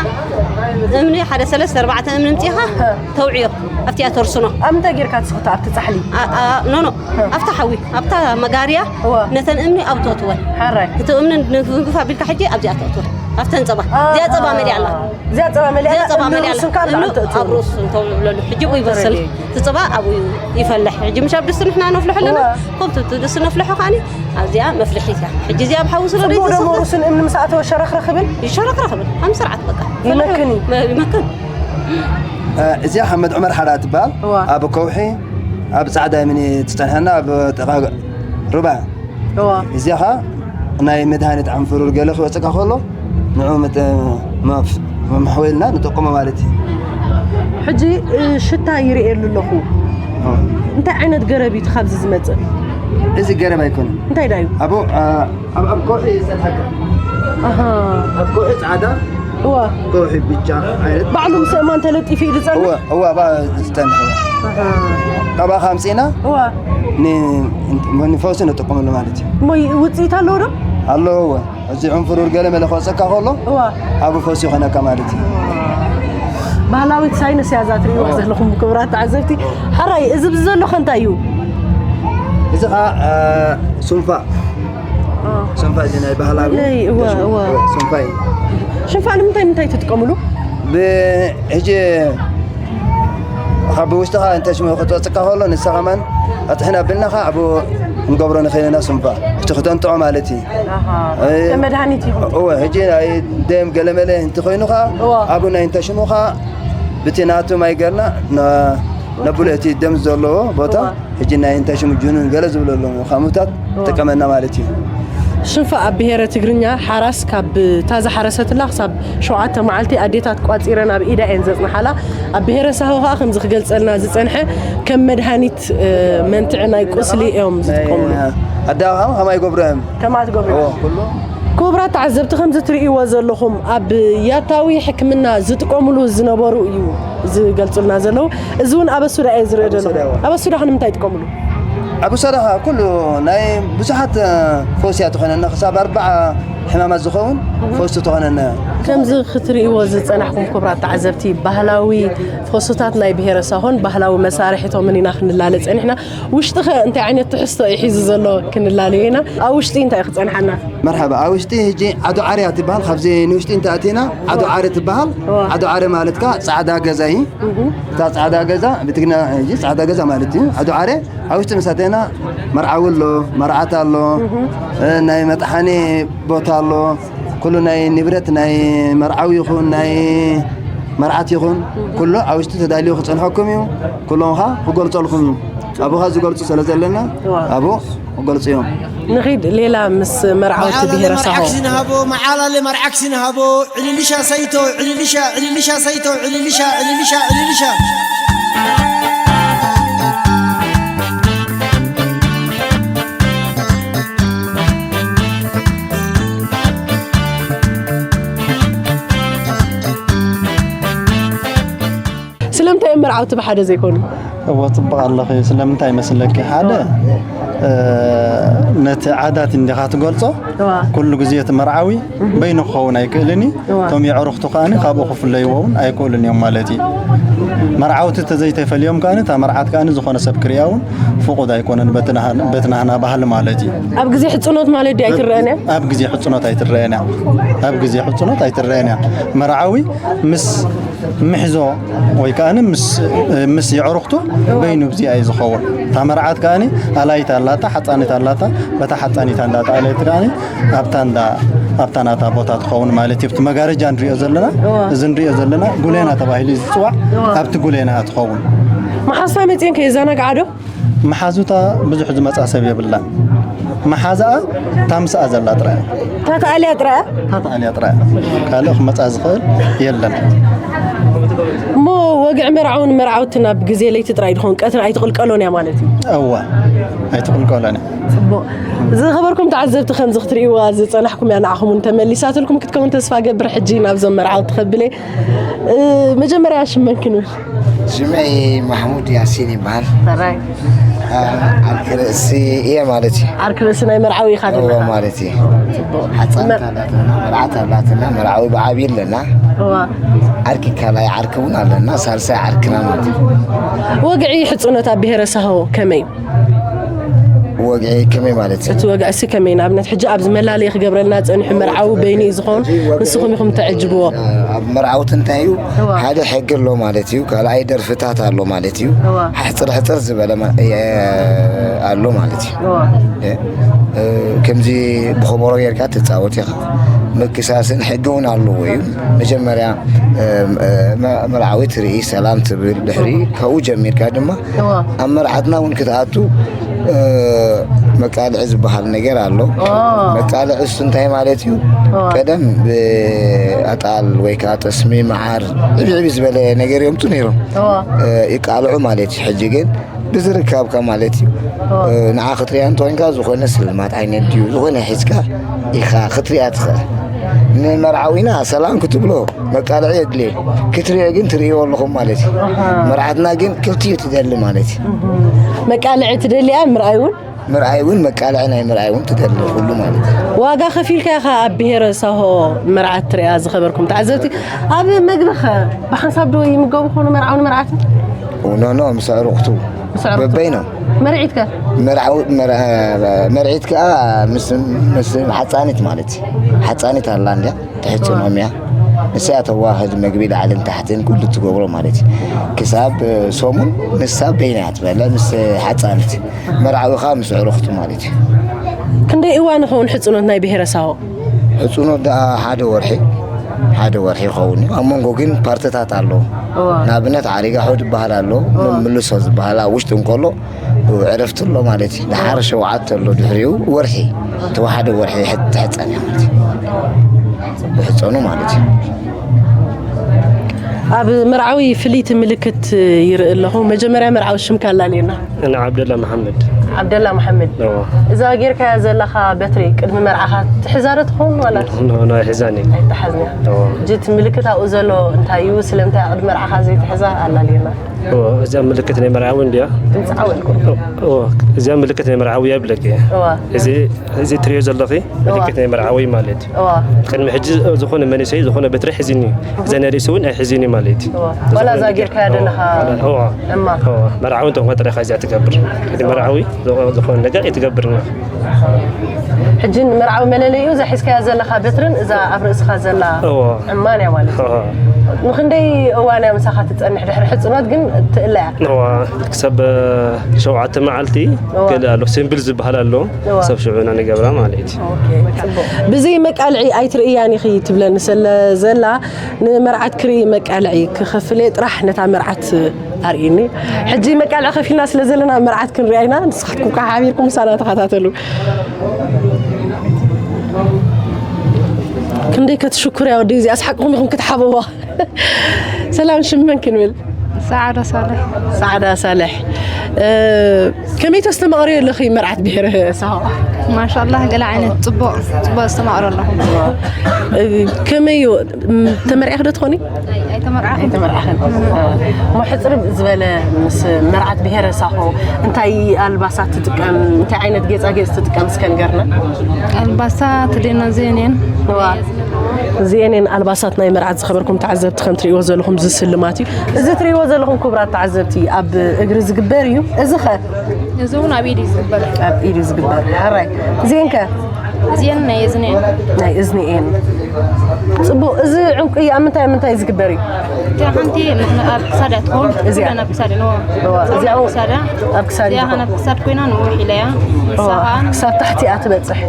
እምኒ ሓደ ሰለስተ ኣርባዕተ እምኒ ኣምጺእኻ እ። ተውዕዮ። ኣብቲኣ ተርስኖ። ኣብ ምንታይ ጌርካ ትስኽቶ? ኣብቲ ጻሕሊ? ኣ-፣ ኣ-፣ ኖ፣ ኖ። እ። ኣብታ ሓዊ፣ ኣብታ መጋርያ እዋ። ነተን እምኒ ኣብኡ ተእትወን። ሓራይ። እቲ እምኒ ንፍንግፍ ኣቢልካ ሕጂ ኣብዚኣ ተእትወን። ኣብተን ጸባ። ኣሃ። እዚኣ ጸባ መሊኣ ኣላ። እዚኣ ጸባ መሊኣ እዚኣ ኣላ፣ ጸባ እምኒ መሊኣ ኣላ። ርእሱ እንካል እምኒ ኣብኡ ተእትወሉ። ኣብ ርእሱ እንተውዕለሉ። ሕጂ ብኡ ይበስል። ተረድኤ። እቲ ጸባ ኣብኡ ይፈለሕ። ሕጂ ምሽ ኣብ ድስቲ ንሕና ነፍልሖ ኣለና። እዋ። ከምቲ እቲ ድስቲ ነፍልሖ ከኣኒ ኣብዚኣ መፍልሒት እያ። ሕጂ እዚኣ ኣብ ሓዊ ስለ ጽቡቕ ደሞ ዘይተሰኽተት ርእሱ ንእምኒ ምስ ኣተወ ሸረኽረኽ ይብል? ይሸረኽረኽ ይብል። ሃምሳ ስርዓት በቃ። ይመክን እዩ። መ-፣ ይመክን። እ፣ እዚኣ ሓመድ ዑመር ሓራ ትበሃል። እዋ። ኣብ ከውሒ፣ ኣብ ጻዕዳ እምኒ ትጸንሐና፣ ኣብ ጥቓ ሩባ። እዋ። እዚኣ ኸኣ ናይ መድሃኒት ዓንፍሩር ገለ ክወጽእካ ከሎ፣ ንዑ ምጥ-፣ መፍ-፣ መሕወልና ንጥቀሞ ማለት እዩ። ሕጂ፣ እ፣ ሽታ ይርእየሉ ኣለኹ። እዋ። እንታይ ዓይነት ገረብ እዩ እቲ ካብዚ ዝመጽእ? እዚ ገረብ ኣይኮነን። እንታይ ደኣ እዩ? ኣብኡ፣ እ፣ ኣብ፣ ኣብ ከውሒ ዝጸንሐካ። ኣሃ። ኣብ ከውሒ ጻዕዳ፣ እዋ። ከውሒ ብጫ ዓይነት። ባዕሉ ምስ እማን ተለጢፉ እዩ ዝጸንሕ? እዋ፣ እዋ፣ ኣብኣ ዝጸንሕ፣ እዋ። ኣሃ። ካብኣ ኣምጺእና እዋ። ን-፣ ንፈውሲ ንጥቀመሉ ማለት እዩ። እሞ ይ-፣ ውጽኢት ኣለዎ ዶ? ኣለዎ፣ እዋ። እዚ ዕንፍሩር ገለ መለ ክወጸካ ከሎ፣ እዋ። ኣብ ፈውሲ ይኾነካ ማለት እዩ። ባህላዊት ሳይንስ እያ እዛ ትርእይዋ እዋ። ዘለኹም ክቡራት ተዓዘብቲ። ሕራይ፣ እዚ ኣብዚ ዘሎ ከ እንታይ እዩ? እዚ ኸኣ፣ እ፣ ሱንፋ። ኦ። ሱንፋ እዚ ናይ ባህላዊ ናይ፣ እወ፣ እወ። ሱንፋ እዩ። ሱንፋ ንምንታይ ንምንታይ ትጥቀምሉ? ብ-፣ ሕጂ ካብ ውሽጥኻ እንተ ሽሙ ክትወጽካ ከሎ ንሳ ከማን ኣጥሕና ብልና ኸዓ ኣብኡ ክንገብሮ ንኽእል ኢና ሱንፋ። እቲ ክተንጥዖ ማለት እዩ። ኣሃ። እ፣ ከም መድሃኒት እዩ። እወ፣ ሕጂ ናይ ደም ገለመለ እንተኾይኑ ኸዓ እወ። ኣብኡ ናይ እንተ ሽሙ ኸዓ ብቲ ናቱ ማይ ገርና ነ-፣ ነብሎ እቲ ደም ዘለዎ ቦታ እወ። ሕጂ ናይ እንታይ ሽሙ ጅኑን ገለ ዝብሉ ኣለዉ፣ ካብ ምውታት እዋ። ትጥቀመና ማለት እዩ። ሽንፋ ኣብ ብሄረ ትግርኛ ሓራስ ካብ እታ ዝሓረሰትላ ክሳብ ሸውዓተ መዓልቲ ኣዴታት ቋጺረን ኣብ ኢዳ እየን ዘጽንሓላ። ኣብ ብሄረ ሳሆ ከኣ ከምዚ ክገልጸልና ዝጸንሐ ከም መድሃኒት፣ እ፣ መንትዒ ናይ ቁስሊ እዮም ዝጥቀምሉ። ናይ ኣደኻ ከማይ ገብሩ እዮም። ከማት ገብሩ። እዎ፣ ኩሉ። ክቡራት ተዓዘብቲ፣ ከምዚ ትርእይዎ ዘለኹም ኣብ ያታዊ ሕክምና ዝጥቀምሉ ዝነበሩ እዩ ዝገልጹልና ዘለዉ። እዚ እውን ኣብ ኣሱዳ እየ ዝርኢ ዘለኹ። ኣበሱዳ፣ እዎ። ኣብ ኣሱዳ ከ ንምንታይ ይጥቀምሉ? ኣብ ኣሱዳ ኩሉ ናይ ብዙሓት፣ እ፣ ፈውሲ እያ ትኾነና። ክሳብ ኣርባዓ ሕማማት ዝኸውን እህ። ፈውሲ ትኾነና። ከምዚ ክትርእይዎ ዝጸናሕኩም ክቡራት ተዓዘብቲ፣ ባህላዊ ፈውስታት ናይ ብሄረ ሳሆን ባህላዊ መሳርሒቶምን ኢና ክንላለ ጸኒሕና። ውሽጢ ኸ እንታይ ዓይነት ትሕዝቶ እዩ ሒዙ ዘሎ ክንላለዮ ኢና። ኣብ ውሽጢ እንታይ እዩ ክጸንሓና? መርሓባ፣ ኣብ ውሽጢ ሕጂ ዓዶ ዓርያ ትበሃል። ካብዚ ንውሽጢ እንተ ኣቲና ዓዶ እዋ። ዓርያ ትበሃል። እዋ። ዓዶ ዓርያ ማለት ከኣ ጻዕዳ ገዛ እዩ። እህ። እታ ጻዕዳ ገዛ ብትግርኛ ሕጂ ጻዕዳ ገዛ ማለት እዩ። ዓዶ ዓርያ ኣብ ውሽጢ ምስ ኣተና መርዓዊ ኣሎ፣ መርዓት ኣሎ፣ እህ። እ፣ ናይ መጥሓኒ ቦታ ኣሎ። ኩሉ ናይ ንብረት ናይ መርዓዊ ይኹን ናይ መርዓት ይኹን ኩሉ ኣብ ውሽጢ ተዳልዩ ክጸንሐኩም እዩ። ኩሎም ኸኣ ክገልጸልኩም እዩ። ኣብኡ ኸኣ ዝገልጹ ስለ ዘለና እዋ። ኣብኡ ክገልጹ እዮም። ንኺድ ሌላ ምስ መርዓውቲ መዓላለ ብሄረ ሳሆ። መርዓክሲ ንሃቦ፣ መዓላለ መርዓክሲ ንሃቦ፣ ዕልልሻ ሰይቶ፣ ዕልልሻ፣ ዕልልሻ ሰይቶ፣ ዕልልሻ፣ ዕልልሻ፣ ዕልልሻ። ስለምንታይ እዮም መርዓውቲ ብሓደ ዘይኮኑ? እወ፣ ጽቡቕ ኣለኺ። ስለምንታይ ይመስለኪ? ሓደ፣ እ፣ ነቲ ዓዳት እንዲኻ ትገልጾ። እዋ። ኩሉ ግዜ እቲ መርዓዊ በይኑ ክኸውን ኣይክእልን እዩ። እዋ። እቶም የዕሩኽቱ ከኣኒ ካብኡ ክፍለይዎ እውን ኣይክእሉን እዮም ማለት እዩ። መርዓውቲ ተዘይተፈልዮም ከኣኒ፣ እታ መርዓት ከኣኒ ዝኾነ ሰብ ክርእያ እውን ፍቑድ ኣይኮነን፣ በቲ ናህና፣ በቲ ናህና ባህሊ ማለት እዩ። ኣብ ግዜ ሕጽኖት ማለት ድዩ ኣይትረአን እያ? ኣብ ግዜ ሕጽኖት ኣይትረአን እያ። ኣብ ግዜ ሕጽኖት ኣይትረአን እያ። መርዓዊ ምስ ምሕዞ ወይ ከኣኒ ምስ፣ ምስ የዕሩኽቱ በይኑ ብዚኣ እዩ ዝኸውን። እታ መርዓት ከኣኒ ኣላይት ኣላታ፣ ሓጻኒት ኣላታ፣ በታ ሓጻኒታ እንዳተኣለየት ከኣኒ ኣብታ እንዳ፣ ኣብታ ናታ ቦታ ትኸውን ማለት እዩ። ኣብቲ መጋረጃ ንሪኦ ዘለና፣ እዋ። እዚ ንሪኦ ዘለና ጉሌና ተባሂሉ እዩ ዝጽዋዕ። እዋ። ኣብቲ ጉሌና እያ ትኸውን። መሓዝታ መጺኤን ከየዘናግዓ ዶ? መሓዙታ ብዙሕ ዝመጻ ሰብ የብላን። መሓዛኣ ታምሳኣ ዘላ ጥራይ። ታተኣልያ ጥራይ? ታተኣልያ ጥራይ። ካልእ ክመጻ ዝኽእል የለን። እሞ ወግዒ መርዓውን መርዓውትን ኣብ ግዜ ለይቲ ጥራይ ድኾን ቀትሪ ኣይትቕልቀሎን እያ ማለት እዩ? እዋ፣ ኣይትቕልቀሎን እያ። ጽቡቕ። ዝኸበርኩም ተዓዘብቲ፣ ከምዚ ክትርእይዋ ዝጸናሕኩም እያ ንዓኹም እውን ተመሊሳትልኩም ክትከውን ተስፋ ገብር። ሕጂ ናብዞም መርዓውቲ ከብለ። እ፣ መጀመርያ ሽመን ክንብል? ሽመይ ማሕሙድ ያሲን ይበሃል። ሕራይ። አ፣ ዓርኪ ርእሲ እየ ማለት እዩ። ዓርኪ ርእሲ ናይ መርዓዊ ኢኻ እወ ዘለኻ? ማለት እዩ። ጽቡቕ። ሓጻን መ- ኣላትና፣ መርዓት ኣላትና፣ መርዓዊ ብዓብዪ ኣለና። እዋ። ዓርኪ ካልኣይ ዓርኪ እውን ኣለና፣ ሳልሳይ ዓርክና ማለት እዩ። ወግዒ ሕጽኖት ኣብ ብሄረ ሳሆ ከመይ እዩ? ወግዒ ከመይ ማለት እዩ? እቲ ወግዒ እሲ ከመይ? ንኣብነት ሕጂ ኣብዚ መላለዪ ክገብረልና ጸኒሑ መርዓዊ በይኑ እዩ ዝኸውን፣ ንስኹም ኢኹም ተዕጅብዎ። ኣብ መርዓውቲ እንታይ እዩ? እዋ። ሓደ ሕጊ ኣሎ ማለት እዩ፣ ካልኣይ ደርፍታት ኣሎ ማለት እዩ። እዋ። ሕጽር ሕጽር ዝበለ ማ-፣ የ-፣ ኣሎ ማለት እዩ። እዋ። እ፣ እ፣ ከምዚ ብኸበሮ ጌርካ ትጻወት ኢኻ። ምክሳስን ሕጊ እውን ኣለዎ እዩ። መጀመርያ፣ እ፣ እ፣ መ-፣ መርዓዊ ትርኢ፣ ሰላም ትብል፣ ድሕሪ ካብኡ ጀሚርካ ድማ እዋ። ኣብ መርዓትና እውን ክትኣቱ፣ እ፣ መቃልዒ ዝበሃል ነገር ኣሎ። ኦ። መቃልዒ እሱ እንታይ ማለት እዩ? እዋ። ቀደም ብኣጣል ወይ ከዓ ጠስሚ፣ መዓር፣ ዕብዕብ ዝበለ ነገር የምፁ ነይሮም። እዋ። እ፣ ይቃልዑ ማለት እዩ። ሕጂ ግን ብዝርከብካ ማለት እዩ። እዋ። እ፣ ንዓ ክትሪኣ እንተኮይንካ ዝኾነ ስልማት ዓይነት ድዩ፣ ዝኾነ ሒዝካ ኢኻ ክትሪኣ ትኽእል። ንመርዓዊና ሰላም ክትብሎ መቃልዒ የድልየ። ክትሪኦ ግን ትርእይዎ ኣለኹም ማለት እዩ። ኣሃ። መርዓትና ግን ክልቲኡ ትደሊ ማለት እዩ። እህ። መቃልዒ ትደሊ እያ፣ ምርኣይ እውን? ምርኣይ እውን፣ መቃልዒ ናይ ምርኣይ እውን ትደሊ ኩሉ ማለት እዩ። ዋጋ ከፊልካ ኢኻ ኣብ ብሄረ ሳሆ መርዓት ትሪኣ ዝኸበርኩም ተዓዘብቲ። ኣብ መግቢ ኸ ብሓንሳብ ዶ ይምገቡ ኾኑ መርዓውን መርዓትን? ኖ፣ ኖ፣ ምስ ኣዕሩኽቱ። ምስ ኣዕሩኽቱ። በበይኖም። መርዒት ከ? መርዓው-፣ መር-፣ መርዒት ከኣ ምስ፣ ምስ ሓጻኒት ማለት እዩ። ሓጻኒት ኣላ እንድያ። ትሕጽኖም እያ። ንስያ ተዋህድ መግቢ ላዕልን ታሕትን ኩሉ ትገብሮ ማለት እዩ። ክሳብ ሰሙን ንሳ በይና እያ ትበልዕ ምስ ሓጻኒት። መርዓዊ ኸኣ ምስ ኣዕሩኽቱ ማለት እዩ። ክንደይ እዋን ይኸውን ሕጽኖት ናይ ብሄረ ሳሆ? ሕጽኖት ደኣ ሓደ ወርሒ፣ ሓደ ወርሒ ይኸውን እዩ። ኣብ መንጎ ግን ፓርትታት ኣሎ። እዋ። ንኣብነት ዓሪጋ ሑድ ዝበሃል ኣሎ፣ እዋ። ምምልሶ ዝበሃል ኣብ ውሽጢ እንከሎ ዕረፍቲ ኣሎ ማለት እዩ። ደሓር ሸውዓተ ኣሎ፣ ድሕሪኡ ወርሒ፣ እቲ ሓደ ወርሒ ይሕት-፣ ትሕጸን እያ ማለት እዩ። ይሕጸኑ ማለት እዩ። ኣብ መርዓዊ ፍልይቲ ምልክት ይርኢ ኣለኹ። መጀመርያ መርዓዊ ሽምካ ኣላልየና። ኣነ ዓብደላ መሓመድ። ዓብደላ መሓመድ። እዋ። እዛ ጌርካያ ዘለኻ በትሪ ቅድሚ መርዓኻ ትሕዛ ዶ ትኸውን ዋላ? ኖ፣ ኖ፣ ኣይሕዛን እየ። ኣይትሓዝን እያ። እዋ። ሕጂ እቲ ምልክት ኣብኡ ዘሎ እንታይ እዩ? ስለምንታይ ቅድሚ መርዓኻ ዘይትሕዛ ኣላልየና። እዎ፣ እዚኣ ምልክት ናይ መርዓዊ እንድያ? ድምፂ ዓው ኣልኩም። እዎ፣ እዚኣ ምልክት ናይ መርዓዊ እያ ይብለኪ። እዋ። እዚ፣ እዚ ትሪኦ ዘለኺ እዋ። ምልክት ናይ መርዓዊ ማለት እዩ። እዋ። ቅድሚ ሕጂ ዝኾነ መንእሰይ ዝኾነ በትሪ ሒዝኒ፣ እዛ ናይ ርእሲ እውን ኣይሕዝኒ ማለት እዩ። እዋ። ዋላ እዛ ዝኾነ ጌርካያ ዘለኻ እዋ። እማ። እዋ። መርዓዊ እንተኾነ ጥራይ እዚኣ ትገብር። እቲ መርዓዊ ዝኾ-፣ ዝኾነ ነገር ኣይትገብርን እያ። ሕጂ ንመርዓዊ መለለይኡ እዛ ሒዝካያ ዘለኻ በትርን እዛ ኣብ ርእስኻ ዘላ እዋ። ዕማን እያ ማለት እዩ። እዋ። ንኽንደይ እዋን እያ ምሳኻ ትጸንሕ ድሕሪ ሕጽኖት ግን ትእለ እያ። እዋ፣ ክሳብ ሸውዓተ መዓልቲ እዋ። ገለ ኣሎ፣ ሲምብል ዝበሃል ኣሎ። እዋ። ክሳብ ሽዑ ኢና ንገብራ ማለት እዩ። ኦኬ፣ ጽቡቕ። ብዘይ መቃልዒ ኣይትርእያን ኢኺ ትብለኒ ስለ ዘላ፣ ንመርዓት ክርኢ መቃልዒ ክኸፍል እየ ጥራሕ ነታ መርዓት ኣርእኒ። ሕጂ መቃልዒ ከፊልና ስለ ዘለና መርዓት ክንሪኣ ኢና፣ ንስኻትኩም ከዓ ሓቢርኩም ምሳና ተኸታተሉ። ክንደይ ከትሽኩር እያ ወደይ፣ እዚኣ ኣስሓቅኹም ኢኹም ክትሓብዋ። ሰላም፣ ሽም መን ክንብል? ሰዓዳ ሳልሕ። ሰዓዳ ሳልሕ። እ፣ ከመይ ተስተማቕርዮ ኣለኺ መርዓት ብሄረ ሳሆ? ማሻላህ፣ ገለ ዓይነት ጽቡቕ፣ ጽቡቕ ኣስተማቕሮ ኣለኹ። እ፣ ከመይ እዩ? ም፣ ተመርዒኺ ዶ ትኾኒ? ኣይ፣ ኣይተመርዓኹን። ኣይተመርዓኽን። እ፣ እሞ ሕጽር ዝበለ ምስ መርዓት ብሄረ ሳሆ እንታይ ኣልባሳት ትጥቀም? እንታይ ዓይነት ጌጻጌጽ ትጥቀም? እስከ ንገርና። ኣልባሳት ደና ዜኔን። እዋ። እዚኤን እየን ኣልባሳት ናይ መርዓት። ዝኸበርኩም ተዓዘብቲ፣ ከም ትርእይዎ ዘለኹም እዚ ስልማት እዩ። እዚ ትርእይዎ ዘለኹም ክቡራት ተዓዘብቲ ኣብ እግሪ ዝግበር እዩ። እዚ ኸ? እዚ እውን ኣብ ኢድ እዩ ዝግበር። ኣብ ኢድ እዩ ዝግበር። ሕራይ። እዚኤን ከ? እዚኤን ናይ እዝኒ እየን። ናይ እዝኒ እየን። ጽቡቕ። እዚ ዕንቁ ኣብ ምንታይ ምንታይ ዝግበር እዩ? እታ ሓንቲ ኣብ ክሳዳ ትኸውን። እዚኣ? ኩለን ኣብ ክሳዳ፣ እዋ። እዋ፣ እዚኣ ኣብ ክሳዳ። ኣብ ክሳድ እዚኣ ይኸውን። ኸነ ኣብ ክሳድ ኮይና ንውሕ ኢላ እያ። ንሳ እዋ፣ ኸኣ ክሳብ ታሕቲ እያ ትበጽሕ።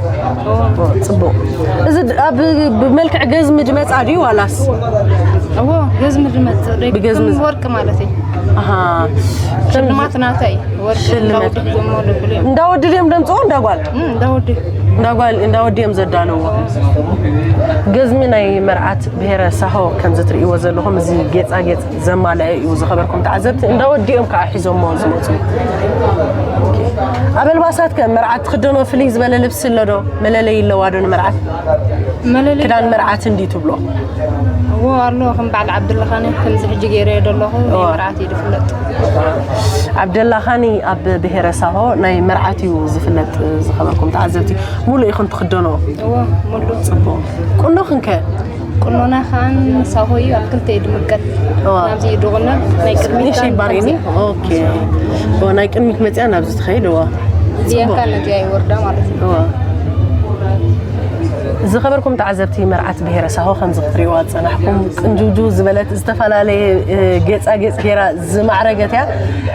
እዎ። ጽቡቕ። እዚ ድ-፣ ኣብ፣ ብመልክዕ ገዝሚ ድመጻ ድዩ ዋላስ? እዎ፣ ገዝሚ ድመጽ፣ ደይ-፣ ብገዝሚ ከም ዝ-፣ ወርቂ ማለት እዩ። ኣሃ። ሽልማት ናተይ፣ ወርቂ ሽልማት። እንዳወዲ ሒዞሞ ደብሉ እዮም። እንዳወዲ ድዮም ደምጽዎ እንዳጓል? እም፣ እንዳወዲ። እንዳጓል፣ እንዳወዲ እዮም ዘዳለዎ። ገዝሚ ናይ መርዓት ብሄረ ሳሆ ከምዚ ትርእይዎ ዘለኹም፣ እዚ ጌጻጌጽ ዘማልአ እዩ። ዝኸበርኩም ተዓዘብቲ፣ እንዳወዲ እዮም ከዓ ሒዞሞ ዝመጹ። ኣብ ኣልባሳት ከ መርዓት ትኽደኖ ፍልይ ዝበለ ልብሲ ኣሎ ዶ? መለለይ ኣለዋ ዶ ንመርዓት? መለለይ ክዳን መርዓት እንዲ ትብሎ? እዎ ኣሎ፣ ከም በዓል ዓብድላኻኒ ከምዚ ሕጂ ገይረዮ ዘለኹ ናይ እዋ። መርዓት እዩ ዝፍለጥ። ዓብደላኻኒ ኣብ ብሄረ ሳሆ ናይ መርዓት እዩ ዝፍለጥ። ዝኸበርኩም ተዓዘብቲ፣ ሙሉእ ኢኹም ትኽደኖ? እዎ፣ ሙሉእ። ጽቡቕ። ቁኖ ክንከ? ቁኖና ኸኣን ሳሆ እዩ፣ ኣብ ክልተ እዩ ድምቀት። እዋ። ናብዚ እዩ ድቑነ፣ ናይ ቅድሚት ኒሽ ኸኣን ይባል ከምዚ። ኦኬ። እዋ፣ ናይ ቅድሚት መጽያ ናብዚ ትኸይድ፣ እዋ። እዚኣ ጽቡቕ። ኸኣን ነዚኣ ይወርዳ ማለት እዩ። እዋ። ዝኸበርኩም ተዓዘብቲ፣ መርዓት ብሄረ ሳሆ ከምዚ ክትሪእዋ ዝጸናሕኩም ቅንጅውጅው ዝበለት ዝተፈላለየ፣ እ፣ ጌጻጌጽ ገይራ ዝማዕረገት እያ።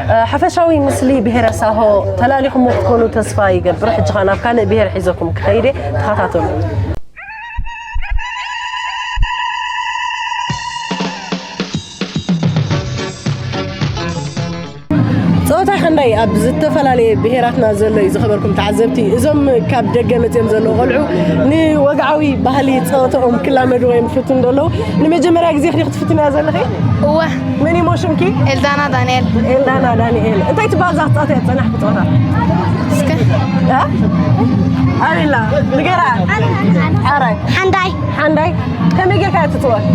እ፣ ሓፈሻዊ ምስሊ ብሄረ ሳሆ ተላሊኹሞ ክትኮኑ ተስፋ ይገብር። ሕጂ ኸኣ ናብ ካልእ ብሄር ሒዘኩም ክኸይድ እየ። ተኸታተሉ። ጸወታ ክንደይ ኣብ ዝተፈላለየ ብሄራትና ዘሎ እዩ። ዝኸበርኩም ተዓዘብቲ፣ እዞም ካብ ደገ መጺኦም ዘለዉ ቆልዑ ንወግዓዊ ባህሊ ጸወታኦም ክላመድዎ እዮም ዝፍትኑ ዘለዉ። ንመጀመርያ ግዜ ዲኺ ክትፍትንያ ዘለኺ? እወ። መን እዩ ሽምኪ? ኤልዳና ዳንኤል። ኤልዳና ዳንኤል። እንታይ ትበሃል እዛ ክትጻወትያ ዝጸናሕኪ ጸወታ? እስከ። እ? ኣቤላ፣ ንገራ። ሓራይ። ሓንዳይ። ሓንዳይ። ከመይ ጌርካ እያ ትጽወት?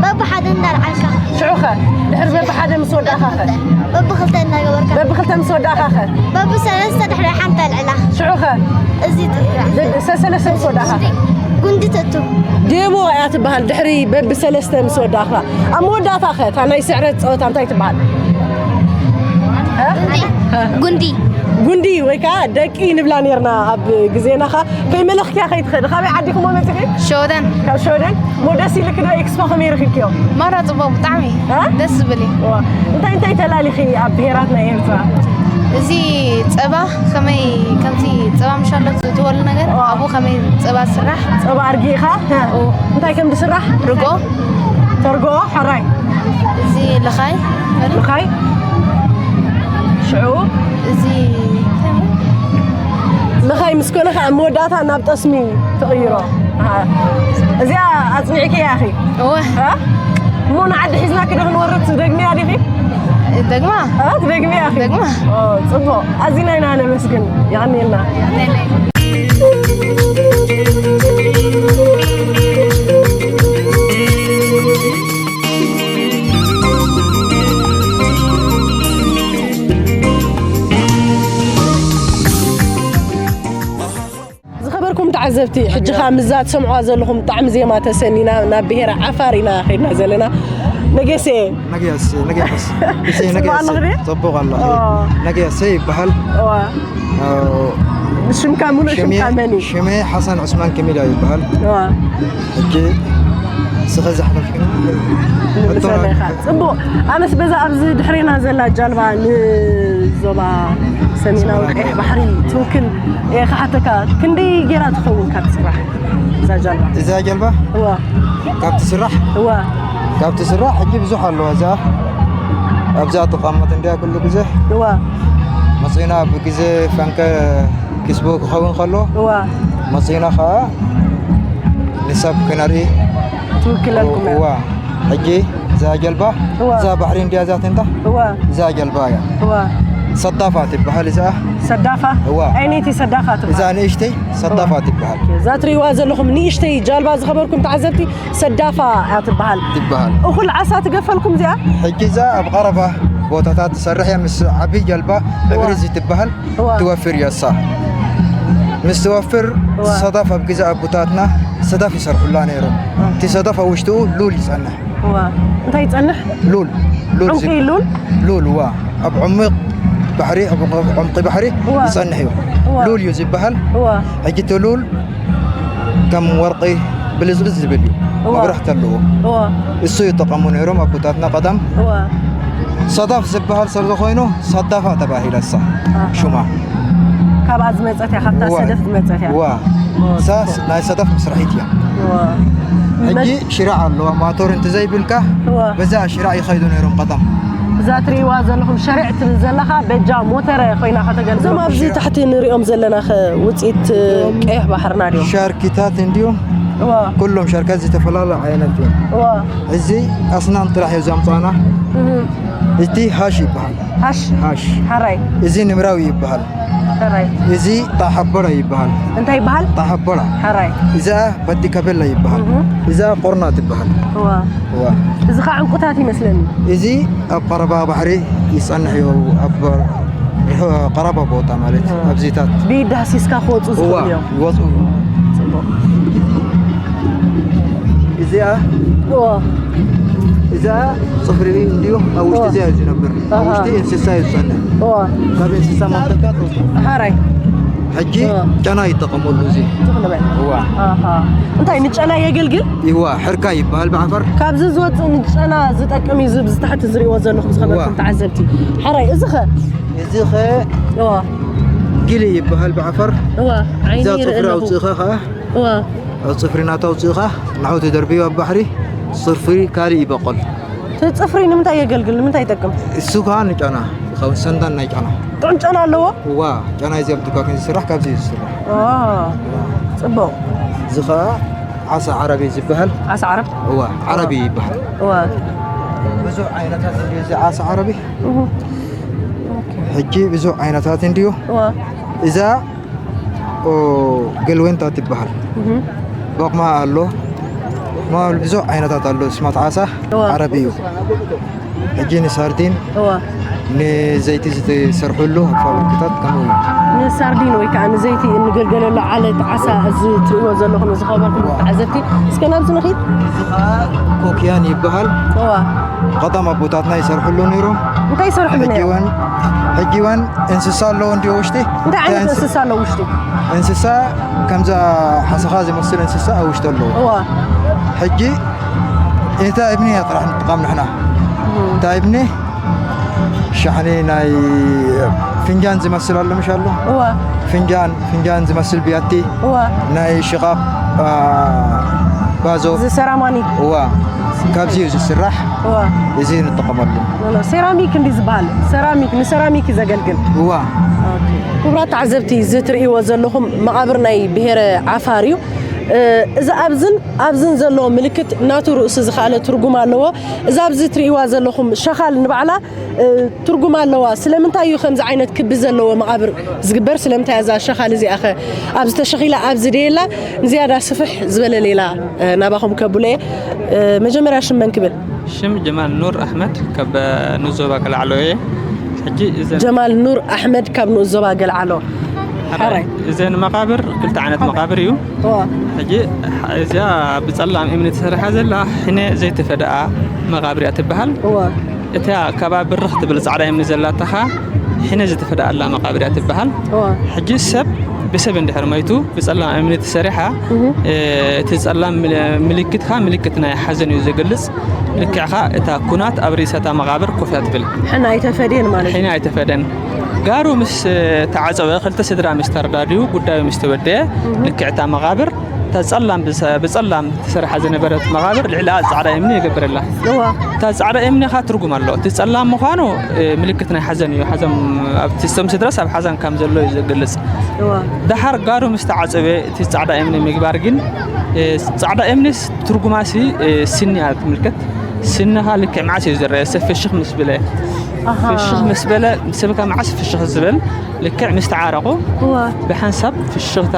በብሓደ እንዳልዓልካ። ሽዑ ኸ? ድሕሪ በብሓደ ምስ ወዳእኻ ኸ? በብኽልተ እንዳገበርካ። በብኽልተ ምስ ወዳእኻ ኸ? በብሰለስተ ድሕሪ ሓንቲ ኣልዕላ። ሽዑ ኸ? እዚ ጥ-፣ ደ-፣ ሰሰለስተ ምስ ወዳእኻ ኸ? ጉንዲ ተቱ። ዴቦ እያ ትበሃል። ድሕሪ በብሰለስተ ምስ ወዳእኻ። ኣብ መወዳእታ ኸ እታ ናይ ስዕረት ጸወታ እንታይ ትበሃል? እ? ጉንዲ። ጉንዲ ወይ ከዓ ደቂ ንብላ ኔርና ኣብ ግዜና ኸ። ከይመለኽክያ ከይትኸዲ፣ ካበይ ዓዲኹሞ መጺኺ? ሸወደን። ካብ ሸወደን። እሞ ደስ ኢልኪ ዶ ኤክስፖ ከመይ ረኺብክዮ? ማራ ጽቡቕ ብጣዕሚ። እ? ደስ ዝብል እዩ። ዋ፣ እንታይ እንታይ ተላሊኺ ኣብ ብሄራት ናይ ኤርትራ? እዚ ጸባ ከመይ፣ ከምዚ ጸባ ምሻሎ ዝእትወሉ ነገር፣ ዋ። ኣብኡ ከመይ ጸባ ዝስራሕ? ጸባ ኣርጊእኻ? እ። ኦ። እንታይ ከም ዝስራሕ? ርጎ። ተርጎ፣ ሕራይ። እዚ ልኻይ። ልኻይ። ሽዑ? እዚ ልኻይ ምስ ኮነ ኸዓ ኣብ መወዳእታ ናብ ጠስሚ ትቕይሮ። ኣሃ። እዚኣ ኣጽኒዕክያ ኢኺ? እወ። እ? እሞ ንዓዲ ሒዝናኪ ዶ ክንወርድ ትደግምያ ዲኺ? ደግማ። እ? ትደግምያ ኢኺ? ደግማ። ኦ፣ ጽቡቕ። ኣዚና ኢና ነመስግን። የቐንየልና። ዝኸበርኩም ተዓዘብቲ፣ ሕጂ ኸኣ ምስዛ ትሰምዕዋ ዘለኹም ጣዕሚ ዜማ ተሰኒና ናብ ብሄረ ዓፋር ኢና ኸይድና ዘለና። ነጌሴ። ነጌስ፣ ነጌስ። እሺ፣ ጽቡቕ ነጌስ። ኣለኹ ድየ? ጽቡቕ ኣለኹ። ኦ። ነጌሴ ይበሃል። እዋ። ኣዎ። ሽምካ፣ ሙሉእ ሽሜ፣ ሽምካ መን እዩ? ሽሜ ሓሰን ዑስማን ከሚዳ ይበሃል። እዋ። ሕጂ ስኸ ዘሕለፍክን ንመሰለኻ ጽቡቕ። ኣነስ በዛ ኣብዚ ድሕሬና ዘላ ጃልባ ንዞባ ሰሜናዊ ቀይሕ ባሕሪ ትውክል እየ ክሓተካ። ክንደይ ጌራ ትኸውን ካብ ትስራሕ እዛ ጃልባ? እዛ ጀልባ እዋ ካብ ትስራሕ እዋ ካብ ትስራሕ ሕጂ ብዙሕ ኣለዋ። እዛ ኣብዛ ትቐመጥ እንዲያ ኩሉ ግዜ እዋ መፂና ብግዜ ፈንቀ ክስቦ ክኸውን ከሎ እዋ መፂና ከዓ ንሰብ ክነርኢ ትውክለልኩም እያ። እዋ ሕጂ እዛ ጀልባ እዋ። እዛ ባሕሪ እንዲያ እዛ ተንታ እዋ እዛ ጀልባ እያ እዋ ሰዳፋ ትበሃል እዚኣ ሰዳፋ እዋ። ዓይነይቲ ሰዳፋ ትበሃል። እዛ ንእሽተይ ሰዳፋ ትበሃል እዛ ትርእይዋ ዘለኹም ንእሽተይ ጃልባ ዝኸበርኩም ተዓዘብቲ ሰዳፋ እያ ትበሃል። ትበሃል እኹል ዓሳ ትገፈልኩም እዚኣ? ሕጂ እዛ ኣብ ቀረባ ቦታታት ትሰርሕ እያ ምስ ዓብይ ጀልባ ዕብሪ እዚ ትበሃል እዋ። ትወፍር እያ እሳ ምስ ትወፍር እዋ። ሰዳፍ ኣብ ግዜ ኣቦታትና ሰዳፍ ይሰርሑላ ነይሮም እቲ ሰዳፍ ኣብ ውሽጥኡ ሉል ይጸንሕ እዋ እንታይ ይጸንሕ? ሉል ሉል ዕንቂ ዝብ- ሉል ሉል እዋ ኣብ ዕሙቕ ባሕሪ ኣብ ዕምቂ ባሕሪ እዋ። ይጸንሕ እዩ እዋ። ሉል እዩ ዝበሃል እዋ ሕጂ እቲ ሉል ከም ወርቂ ብልዝልዝ ዝብል እዩ እዋ። መብራህቲ ኣለዎ እዋ እሱ ይጠቐሙ ነይሮም ኣቦታትና ቀደም እዋ ሰዳፍ ዝበሃል ሰብ ዝኾይኑ ሰዳፋ ተባሂላ እሳ ሽማ ካብኣ ዝመፀት እያ ካብታ እዋ። ሰደፍ ዝመፀት እያ እዋ እዋ። እሳ ናይ ሰዳፍ መስራሒት እያ እዋ ሕጂ ሽራዕ ኣለዋ ማቶር እንተዘይብልካ እዋ በዛ ሽራዕ ይኸይዱ ነይሮም ቀደም እዛ ትርእይዋ ዘለኹም ሸሪዕ ትብል ዘለኻ በጃ ሞተረ ኮይና ከተገልግል እዞም ኣብዚ ታሕቲ ንሪኦም ዘለና ኸ ውፅኢት ቀይሕ ባሕርና ድዮም? ሻርኪታት እንዲዮም እዋ ኩሎም ሻርካት ዝተፈላለዩ ዓይነት እዮም እዋ እዚ ኣስናን ጥራሕ እዩ ዘምፃና እህ፣ እቲ ሃሽ ይበሃል ሃሽ ሃሽ ሓራይ እዚ ንምራዊ ይበሃል ሓራይ እዚ ጣሓበራ ይበሃል እንታይ ይበሃል? ጣሓበራ ሓራይ እዛ በዲ ከበላ ይበሃል እህ፣ እዛ ቆርና ትበሃል እዋ እዋ እዚ ኸዓ ዕንቁታት ይመስለኒ እዚ ኣብ ቀረባ ባሕሪ ይጸንሕ እዩ ኣብ ርሑ- ቀረባ ቦታ ማለት ኣብዚታት ብኢድ ዳህሲስካ ክወፁ እዋ ዝኽእል እዮም ይወፁ ፅቡቕ እዚኣ እዋ እዛ ጽፍሪ እንዲሁ ኣብ ውሽጢ እዋ። እዚኣ እዩ ዝነብር ኣብ ኣሃ። ውሽጢ እንስሳ እዩ ዝጸንሕ እዋ ካብ እንስሳ ማምለካ ሓራይ ሕጂ እዋ። ጨና ይጠቐመሉ እዚ ትኽልበ እዋ ኣሃ እንታይ ንጨና የገልግል? ይዋ ሕርካ ይበሃል ብዓፈር ካብዚ ዝወፅእ ንጨና ዝጠቅም እዩ ዝብ ዝተሕቲ ዝርእዎ ዘለኹም ዝኸበርኩም እዋ። ተዓዘብቲ ሓራይ እዚ ኸ እዚ ኸ እዋ ጊሊ ይበሃል ብዓፈር እዋ ዓይኒ እዛ ይርኢ ጽፍሪ ኣለኹ ኣውፅእኻ ኸዓ እዋ ኣብ ጽፍሪ ናታ ኣውፅእኻ ንዓው ተደርብዩ ኣብ ባሕሪ ጽፍሪ ካልእ ይበቆል እቲ ጽፍሪ ንምንታይ የገልግል ንምንታይ ይጠቅም? እሱ ከዓ ንጨና ይኸውን ሰንዳን ናይ ጨና ጥዑም ጨና ኣለዎ? እዋ ጨና እዚ ኣብ ዱካ ዝስራሕ ካብዚ እዩ ዝስራሕ ኦ፣ ጽቡቕ እዚ ከዓ ዓሳ ዓረቢ ዝበሃል ዓሳ ዓረብ እዋ ዓረቢ ይበሃል እዋ ብዙሕ ዓይነታት እንዲዩ እዚ ዓሳ ዓረቢ እሁ፣ ሕጂ ብዙሕ ዓይነታት እንዲዩ እዋ እዛ ኦ፣ ገልወንታ ትበሃል እሁ፣ ቦቕማ ኣሎ ማል ብዙሕ ዓይነታት ኣሎ ስማት ዓሳ እዋ። ዓረቢ እዩ ሕጂ ንሳርዲን እዋ ንዘይቲ ዝተሰርሐሉ ኣብ ፋብሪካታት ከምኡ እዩ ንሳርዲን ወይ ከዓ ንዘይቲ እንገልገለሉ ዓለት ዓሳ እዚ ትርእይዎ ዘለኹም እዚ ኸበርኩም ተዓዘብቲ እስከ ናብዚ ንኺድ ኮክያን ይበሃል እዋ ቀዳም ኣቦታትና ይሰርሕሉ ነይሮም እንታይ ይሰርሕሉ ነይሮም? ሕጂውን ሕጂውን እንስሳ ኣለዎ እንዲ ውሽጢ እንታይ ዓይነት እንስሳ ኣለዎ ውሽጢ? እንስሳ ከምዛ ሓሰኻ ዝመስል እንስሳ ኣብ ውሽጢ ኣለዎ እዋ ሕጂ እታ እብኒ እያ ጥራሕ ንጥቀም ንሕና እታ እብኒ ሻሕኒ ናይ ፍንጃን ዝመስል ኣሎ ምሽ ኣሎ እዋ ፍንጃን ፍንጃን ዝመስል ብያቲ እዋ ናይ ሽቓቕ አ፣ ባዞ እዚ ሰራማኒ እዋ ካብዚ እዩ ዝስራሕ እዋ እዚ ንጥቀመሉ ኖ፣ ኖ፣ ሴራሚክ እንዲ ዝበሃል ሰራሚክ ንሰራሚክ እዩ ዘገልግል እዋ ክቡራት ተዓዘብቲ እዚ ትርእይዎ ዘለኹም መቓብር ናይ ብሄረ ዓፋር እዩ እዚ ኣብዝን ኣብዝን ዘሎ ምልክት ናቱ ርእሱ ዝኸኣለ ትርጉም ኣለዎ እዚ ኣብዚ ትርእይዋ ዘለኹም ሸኻል ንባዕላ ትርጉም ኣለዋ ስለምንታይ እዩ ከምዚ ዓይነት ክቢ ዘለዎ መቓብር ዝግበር ስለምንታይ እዛ ሸኻል እዚኣ ኸ ኣብዚ ተሸኺላ ኣብዚ ደየላ ንዝያዳ ስፍሕ ዝበለ ሌላ ናባኹም ከብሎ እየ መጀመርያ ሽም መን ክብል ሽም ጀማል ኑር ኣሕመድ ካብ ንኡስ ዞባ ገልዓሎ እየ። ሕጂ እዘን ጀማል ኑር ኣሕመድ ካብ ንኡስ ዞባ ገልዓሎ። ሓራይ እዘን መቓብር ክልተ ዓይነት መቓብር እዩ። እዋ ሕጂ እዚኣ ብጸላም እምኒ ተሰሪሓ ዘላ ሕነ ዘይተፈደኣ መቓብር እያ ትበሃል። እዋ እታ ካባ ብርኽ ትብል ጻዕዳ እምኒ ዘላታ ኸኣ ሕነ ዝተፈደኣላ መቓብር እያ ትበሃል። እዋ ሕጂ ሰብ ብሰብ እንድሕር መይቱ ብጸላም እምኒ ተሰሪሓ፣ እቲ ጸላም ምልክትካ ምልክት ናይ ሓዘን እዩ ዝገልጽ። ልክዕኻ እታ ኩናት ኣብ ርእሰታ መቓብር ኮፍ እያ ትብል። ሕና ኣይተፈድየን ማለት እዩ። ሕና ኣይተፈደን። ጋሩ ምስ ተዓጸወ፣ ክልተ ስድራ ምስ ተረዳድኡ፣ ጉዳዩ ምስ ተወደአ፣ ልክዕ እታ መቓብር እታ ጸላም ብጸላም ተሰሪሓ ዝነበረት መቓብር ልዕሊኣ ጻዕዳ እምኒ ይገብረላ። እዋ። እታ ጻዕዳ እምኒ ኸኣ ትርጉም ኣሎ። እቲ ጸላም ምዃኑ ምልክት ናይ ሓዘን እዩ። ሓዘን ኣብቲ ስቶም ስድራስ ኣብ ሓዘን ከም ዘሎ እዩ ዝገልጽ። እዋ። ደሓር ጋሩ ምስ ተዓጸወ እቲ ጻዕዳ እምኒ ምግባር ግን ጻዕዳ እምኒስ ትርጉማሲ ስኒ እያ ትምልከት። ስንኻ ልክዕ መዓስ እዩ ዝረአ? ሰብ ፍሽኽ ምስ በለ፣ ኣሃ። ፍሽኽ ምስ በለ፣ ሰብካ መዓስ ፍሽኽ ዝበል? ልክዕ ምስ ተዓረቑ እዋ። ብሓንሳብ ፍሽኽታ፣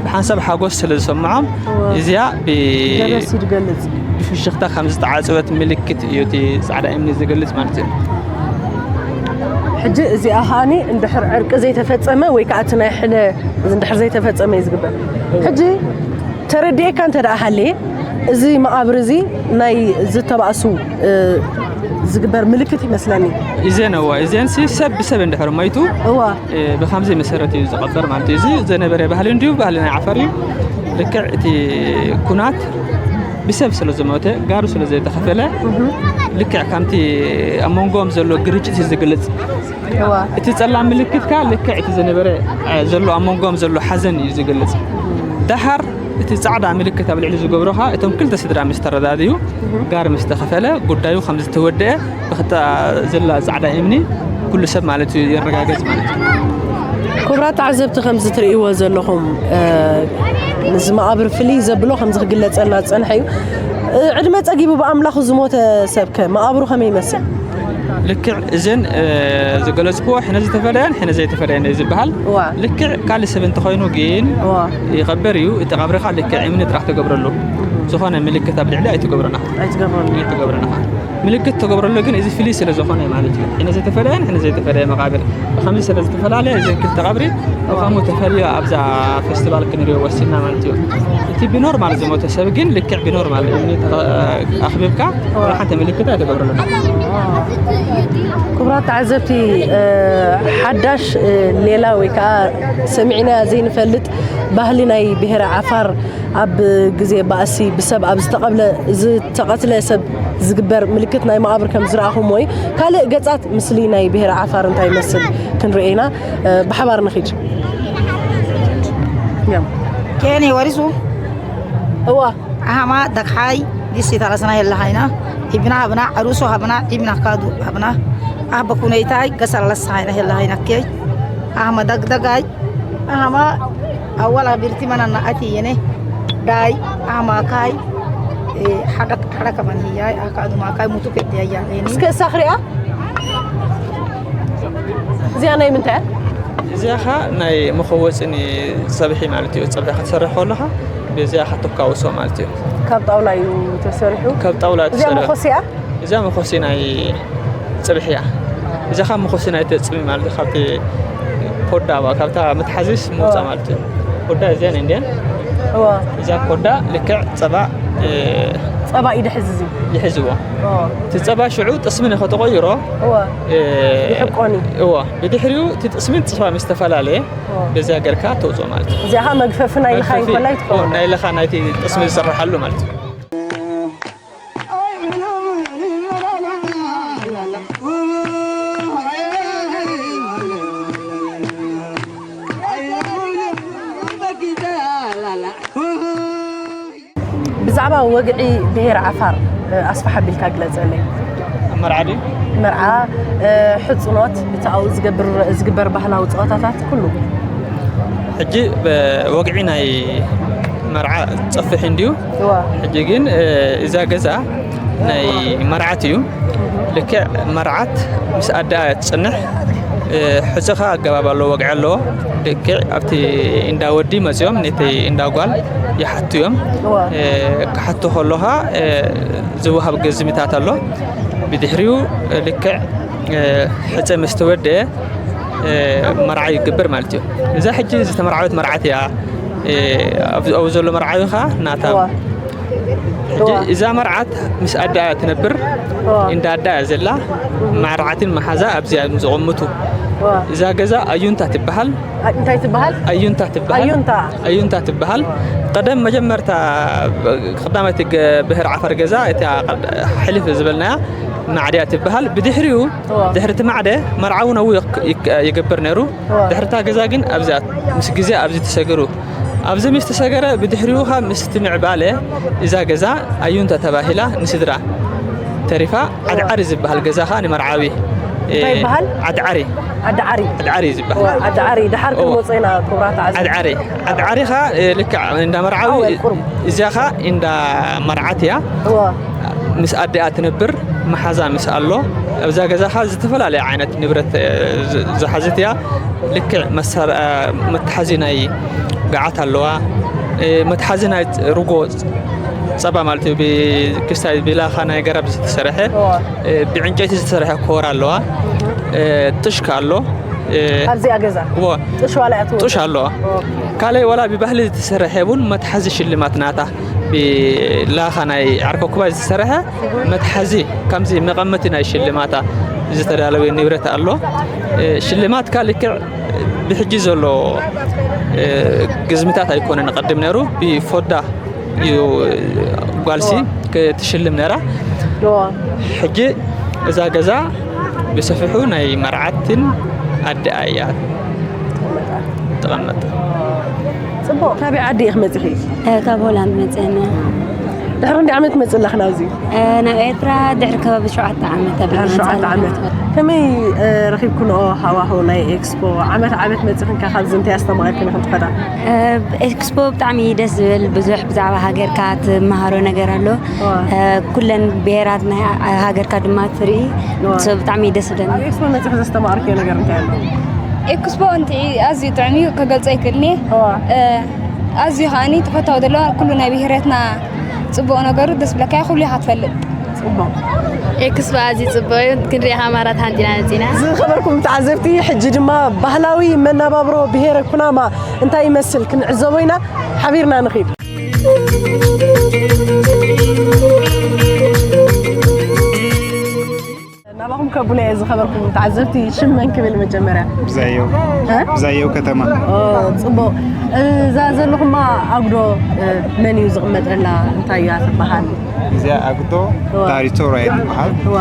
ብሓንሳብ ሓጎስ ስለ ዝሰምዖም እዋ። እዚኣ ብ- ገበስ እዩ ዝገልጽ። ብፍሽኽታ ከም ዝተዓጸወት ምልክት እዩ እቲ ጻዕዳ እምኒ ዝገልጽ ማለት እዩ። ሕጂ እዚኣ ከኣኒ እንድሕር ዕርቂ ዘይተፈጸመ ወይ ከዓ እቲ ናይ ሕነ እንድሕር ዘይተፈጸመ እዩ ዝግበር። ሕጂ ተረዲኤካ እንተ ደኣ ሃለየ፣ እዚ መቓብር እዚ ናይ ዝተባእሱ ዝግበር ምልክት ይመስለኒ። እዘን እዋ እዘን ሲ ሰብ ብሰብ እንድሕር መይቱ እዋ። ብከምዚ መሰረት እዩ ዝቐበር ማለት እዩ። እዚ ዘነበረ ባህሊ እንድዩ፣ ባህሊ ናይ ዓፈር እዩ። ልክዕ እቲ ኩናት ብሰብ ስለ ዝሞተ፣ ጋሩ ስለ ዘይተኸፈለ፣ ልክዕ ከምቲ ኣብ መንጎም ዘሎ ግርጭት እዩ ዝግልጽ። እዋ። እቲ ጸላም ምልክትካ ልክዕ እቲ ዝነበረ ዘሎ ኣብ መንጎም ዘሎ ሓዘን እዩ ዝገልጽ። ደሓር እቲ ጻዕዳ ምልክት ኣብ ልዕሊ ዝገብሮኻ እቶም ክልተ ስድራ ምስ ተረዳድዩ ጋር ምስ ተኸፈለ ጉዳዩ ከም ዝተወደአ ብክታ ዘላ ጻዕዳ እምኒ ኩሉ ሰብ ማለት እዩ የረጋገጽ ማለት እዩ። ክቡራት ተዓዘብቲ ከምዚ ትርእይዎ ዘለኹም እዚ መቓብር ፍልይ ዘብሎ ከምዚ ክግለጸልና ዝጸንሐ እዩ። ዕድመ ጸጊቡ ብኣምላኹ ዝሞተ ሰብከ መቓብሩ ከመይ ይመስል? ልክዕ እዘን ዝገለጽክዎ ሕነ ዝተፈለየን ሕነ ዘይተፈለየን እዩ ዝበሃል። እዋ። ልክዕ ካልእ ሰብ እንተኾይኑ ግን እዋ። ይቐበር እዩ። እቲ ቀብርኻ ልክዕ እምኒ ጥራሕ ተገብረሉ። ዝኾነ ምልክት ኣብ ልዕሊ ኣይትገብረና። ኣይትገብረሉ። ኣይትገብረና። ምልክት ተገብረሉ ግን እዚ ፍልይ ስለ ዝኾነ ማለት እዩ። ሕነ ዝተፈለየን ሕነ ዘይተፈለየ መቓብር ብኸምዚ ስለ ዝተፈላለየ እዘን ክልተ ቀብሪ ብኸምኡ ተፈልዮ ኣብዛ ፌስቲቫል ክንሪኦ ወሲና ማለት እዩ። እቲ ብኖርማል ዝሞተ ሰብ ግን ልክዕ ብኖርማል እምኒ ኣኽቢብካ ሓንቲ ምልክት ኣይተገብረሉን። ክቡራት ተዓዘብቲ ሓዳሽ ሌላ ወይ ከዓ ሰሚዕና ዘይንፈልጥ ባህሊ ናይ ብሄረ ዓፋር ኣብ ግዜ ባእሲ ብሰብ ኣብ ዝተቐብለ ዝተቐትለ ሰብ ዝግበር ምልክት ናይ መቓብር ከም ዝረኣኹምዎ እዩ። ካልእ ገጻት ምስሊ ናይ ብሄረ ዓፋር እንታይ ይመስል ክንርኢ ኢና። ብሓባር ንኺድ። ኬኒ ወሪሱ እዋ ኣህማ ደግሓይ ዲሲ ታላስና የላ ሃይና ኢብና ሃብና ዕሩሶ ሃብና ኢብና ካዱ ሃብና ኣህበ ኩነይታይ ገሳላስ ሃይና የላ ሃይና ኬይ ኣህማ ደግደጋይ ኣህማ ኣዋላ ቢርቲ መናና ኣቲ የኔ ዳይ ኣህማ ካይ ሓደ ሓደ ከማን ህያይ ኣካዱ ማካይ ሙቱ ከት ያያ ኔ እስከ ሳኽሪያ እዚኣ ናይ ምንታይ እያ? እዚኣ ኸ ናይ መኸወፂ ጸብሒ ማለት እዩ። ጸብሒ ክትሰርሕ ከለኻ በዚኣ ከተካውሶ ማለት እዩ። ካብ ጣውላ እዩ ተሰሪሑ። ካብ ጣውላ እዩ እዚኣ ተሰሪሑ። መኾሲ እያ? እዚኣ መኾሲ ናይ ጸብሒ እያ። እዚኣ ኸ መኾሲ ናይ ተጽሚ ማለት እዩ። ካብቲ ኮዳ ባ- ካብታ መትሓዚስ ምውፃ እዋ። ማለት እዩ። ኮዳ እዚኣ ናይ እንዲያን እዋ። እዛ ኮዳ ልክዕ ጸባ እ፣ ጸባ እዩ ድሕዝ እዚ። ይሕዝዎ። እዋ። እቲ ጸባ ሽዑ ጥስሚ ንኸተቆይሮ እዋ። እ፣ ይሕቆኒ። እዋ። ብድሕሪኡ እቲ ጥስሚ ጸባ ምስ ተፈላለየ እዋ። በዚያ ገርካ ተውፅኦ ማለት እዩ። እዚኣ ኸዓ መግፈፊ ናይ ልኻይ መግፈፊ፣ እንኮላይ እዋ፣ ትኸውን። ናይ ልኻ ናይቲ ጥስሚ ዝስርሓሉ ማለት እዩ። ብዛዕባ ወግዒ ብሄር ዓፋር ኣስፋሕ ኣቢልካ ግለፀለይ። መርዓ ድዩ? መርዓ፣ ሕፅኖት፣ እቲ ኣብኡ ዝገብር ዝግበር ባህላዊ ፀወታታት ኩሉ። ሕጂ ወግዒ ናይ መርዓ ፀፍሕ እንድዩ። እዋ። ሕጂ ግን እዛ ገዛ ናይ መርዓት እዩ። ልክዕ መርዓት ምስ ኣደኣ ትፅንሕ። ሕፅኻ ኣገባብ ኣለዎ፣ ወግዒ ኣለዎ። ልክዕ ኣብቲ እንዳ ወዲ መፅዮም ነቲ እንዳ ጓል ይሓቱ እዮም። እዋ። ክሓቱ ከለኻ ዝወሃብ ገዝምታት ኣሎ። ብድሕሪኡ ልክዕ ሕፀ ምስ ተወደአ መርዓ ይግበር ማለት እዩ። እዛ ሕጂ ዝተመርዓወት መርዓት እያ። ኣብኡ ዘሎ መርዓዊ ኸዓ ናታ እዋ። እዛ መርዓት ምስ ኣዳ እያ ትነብር። እንዳ ኣዳ እያ ዘላ። ማዕርዓትን መሓዛ ኣብዚኣ እዮም ዝቕምጡ። እዛ ገዛ ኣዩንታ ትበሃል። እንታይ ትበሃል? ኣዩንታ ትበሃል። ኣዩንታ። ኣዩንታ ትበሃል። ቀደም መጀመርታ ቀዳማይቲ ገ- ብሄር ዓፋር ገዛ እታ ቀድ- ሕልፍ ዝበልናያ ማዕድያ ትበሃል። ብድሕሪኡ ድሕሪ እቲ ማዕደ መርዓዊ ነዊሕ ይክ- ይክ- ይገብር ነይሩ። ድሕርታ ገዛ ግን ኣብዚኣ ምስ ግዜ ኣብዚ ተሰገሩ። ኣብዚ ምስ ተሰገረ ብድሕሪኡ ካብ ምስቲ ምዕባለ እዛ ገዛ ኣዩንታ ተባሂላ ንስድራ ተሪፋ። ዓድዓሪ ዝበሃል ገዛ ኸዓ ንመርዓዊ እንታይ ይበሃል? ዓድዓሪ። ዓድዓሪ። ዓድዓሪ እዩ ዝበሃል። ዓድዓሪ ድሓር ክንመጾ ኢና ክቡራት ዓዚ። ዓድዓሪ ዓድዓሪ ኸዓ ልክዕ እንዳ መርዓዊ። እዚኣ ኸዓ እንዳ መርዓት እያ። ምስ ኣዲኣ ትነብር። መሓዛ ምስ ኣሎ ኣብዛ ገዛ ኸዓ ዝተፈላለየ ዓይነት ንብረት ዝሓዘት እያ። ልክዕ መሳር መትሓዚ ናይ ገዓት ኣለዋ። መትሓዚ ናይ ርጎ ጸባ ማለት እዩ። ብክስታይ ብላኻ ናይ ገረብ ዝተሰርሐ ብዕንጨይቲ ዝተሰርሐ ኮር ኣለዋ። ጥሽካ ኣሎ። ኣብዚኣ ገዛ እዎ። ጥሽ ዋላ እያ ትወጽእ? ጥሽ ኣለዋ። ካልኣይ ዋላ ብባህሊ ዝተሰርሐ እውን መትሓዚ ሽልማት ናታ ብላኻ ናይ ዓርከኩባ ዝተሰርሐ መትሓዚ ከምዚ መቐመቲ ናይ ሽልማታ ዝተዳለወ ንብረት ኣሎ። ሽልማት ካልክዕ ብሕጂ ዘሎ ግዝምታት ኣይኮነን። ቀድም ነይሩ ብፎዳ እዩ። ጓልሲ ክትሽልም ነራ። ሕጂ እዛ ገዛ ብሰፊሑ ናይ መርዓትን ኣደኣ እያ ትቐመጥ። ፅቡቅ። ካበይ ዓዲ ኢኽ መፂኺ? ካብ ሆላንድ መፅና። ድሕሪ እንዲ ዓመት መፅእ ኣለኽ ናብዚ? ናብ ኤርትራ ድሕሪ ከባቢ ሸውዓተ ዓመት ኣብ ድሕሪ ሸውዓተ ዓመት። ከመይ ረኺብክንኦ ሃዋሁ ናይ ኤክስፖ? ዓመት ዓመት መፂኽን ከ ካብዚ እንታይ ኣስተማቒርክን ኢኽን ትኸዳ? ኤክስፖ ብጣዕሚ ደስ ዝብል ብዙሕ ብዛዕባ ሃገርካ ትመሃሮ ነገር ኣሎ። ኩለን ብሄራት ናይ ሃገርካ ድማ ትርኢ። ብጣዕሚ ደስ ዝብል። ኣብ ኤክስፖ መፂኺ ዘስተማቕርክዮ ነገር እንታይ ኣሎ? ኤክስፖ እንትዒ ኣዝዩ ጥዑም እዩ፣ ከገልጾ ኣይክእልን እየ። ኣዝዩ ከዓኒ ተፈታዊ ዘለዎ ኩሉ ናይ ብሄረትና ጽቡቕ ነገሩ ደስ ብለካ ኩሉ ኢኻ ትፈልጥ። ጽቡቕ። ኤክስፖ ኣዝዩ ጽቡቕ እዩ፣ ክንሪኣ ኣማራት ሃንጢና መጺና። ዝኸበርኩም ተዓዘብቲ ሕጂ ድማ ባህላዊ መናባብሮ ብሄረ ኩናማ እንታይ ይመስል ክንዕዘቦ ኢና። ሓቢርና ንኺድ። ናባኹም ከብሎ እየ ዝኸበርኩም ተዓዘብቲ ሽም መን ክብል መጀመርያ? ብዛየው እ? ብዛየው ከተማ። ኦ፣ ጽቡቕ። እዛ ዘለኹማ ኣጉዶ እ፣ መን እዩ ዝቕመጠላ? እንታይ እያ ትበሃል? እዚኣ ኣጉዶ እዋ። ዳሪቶራ እያ ትበሃል። እዋ።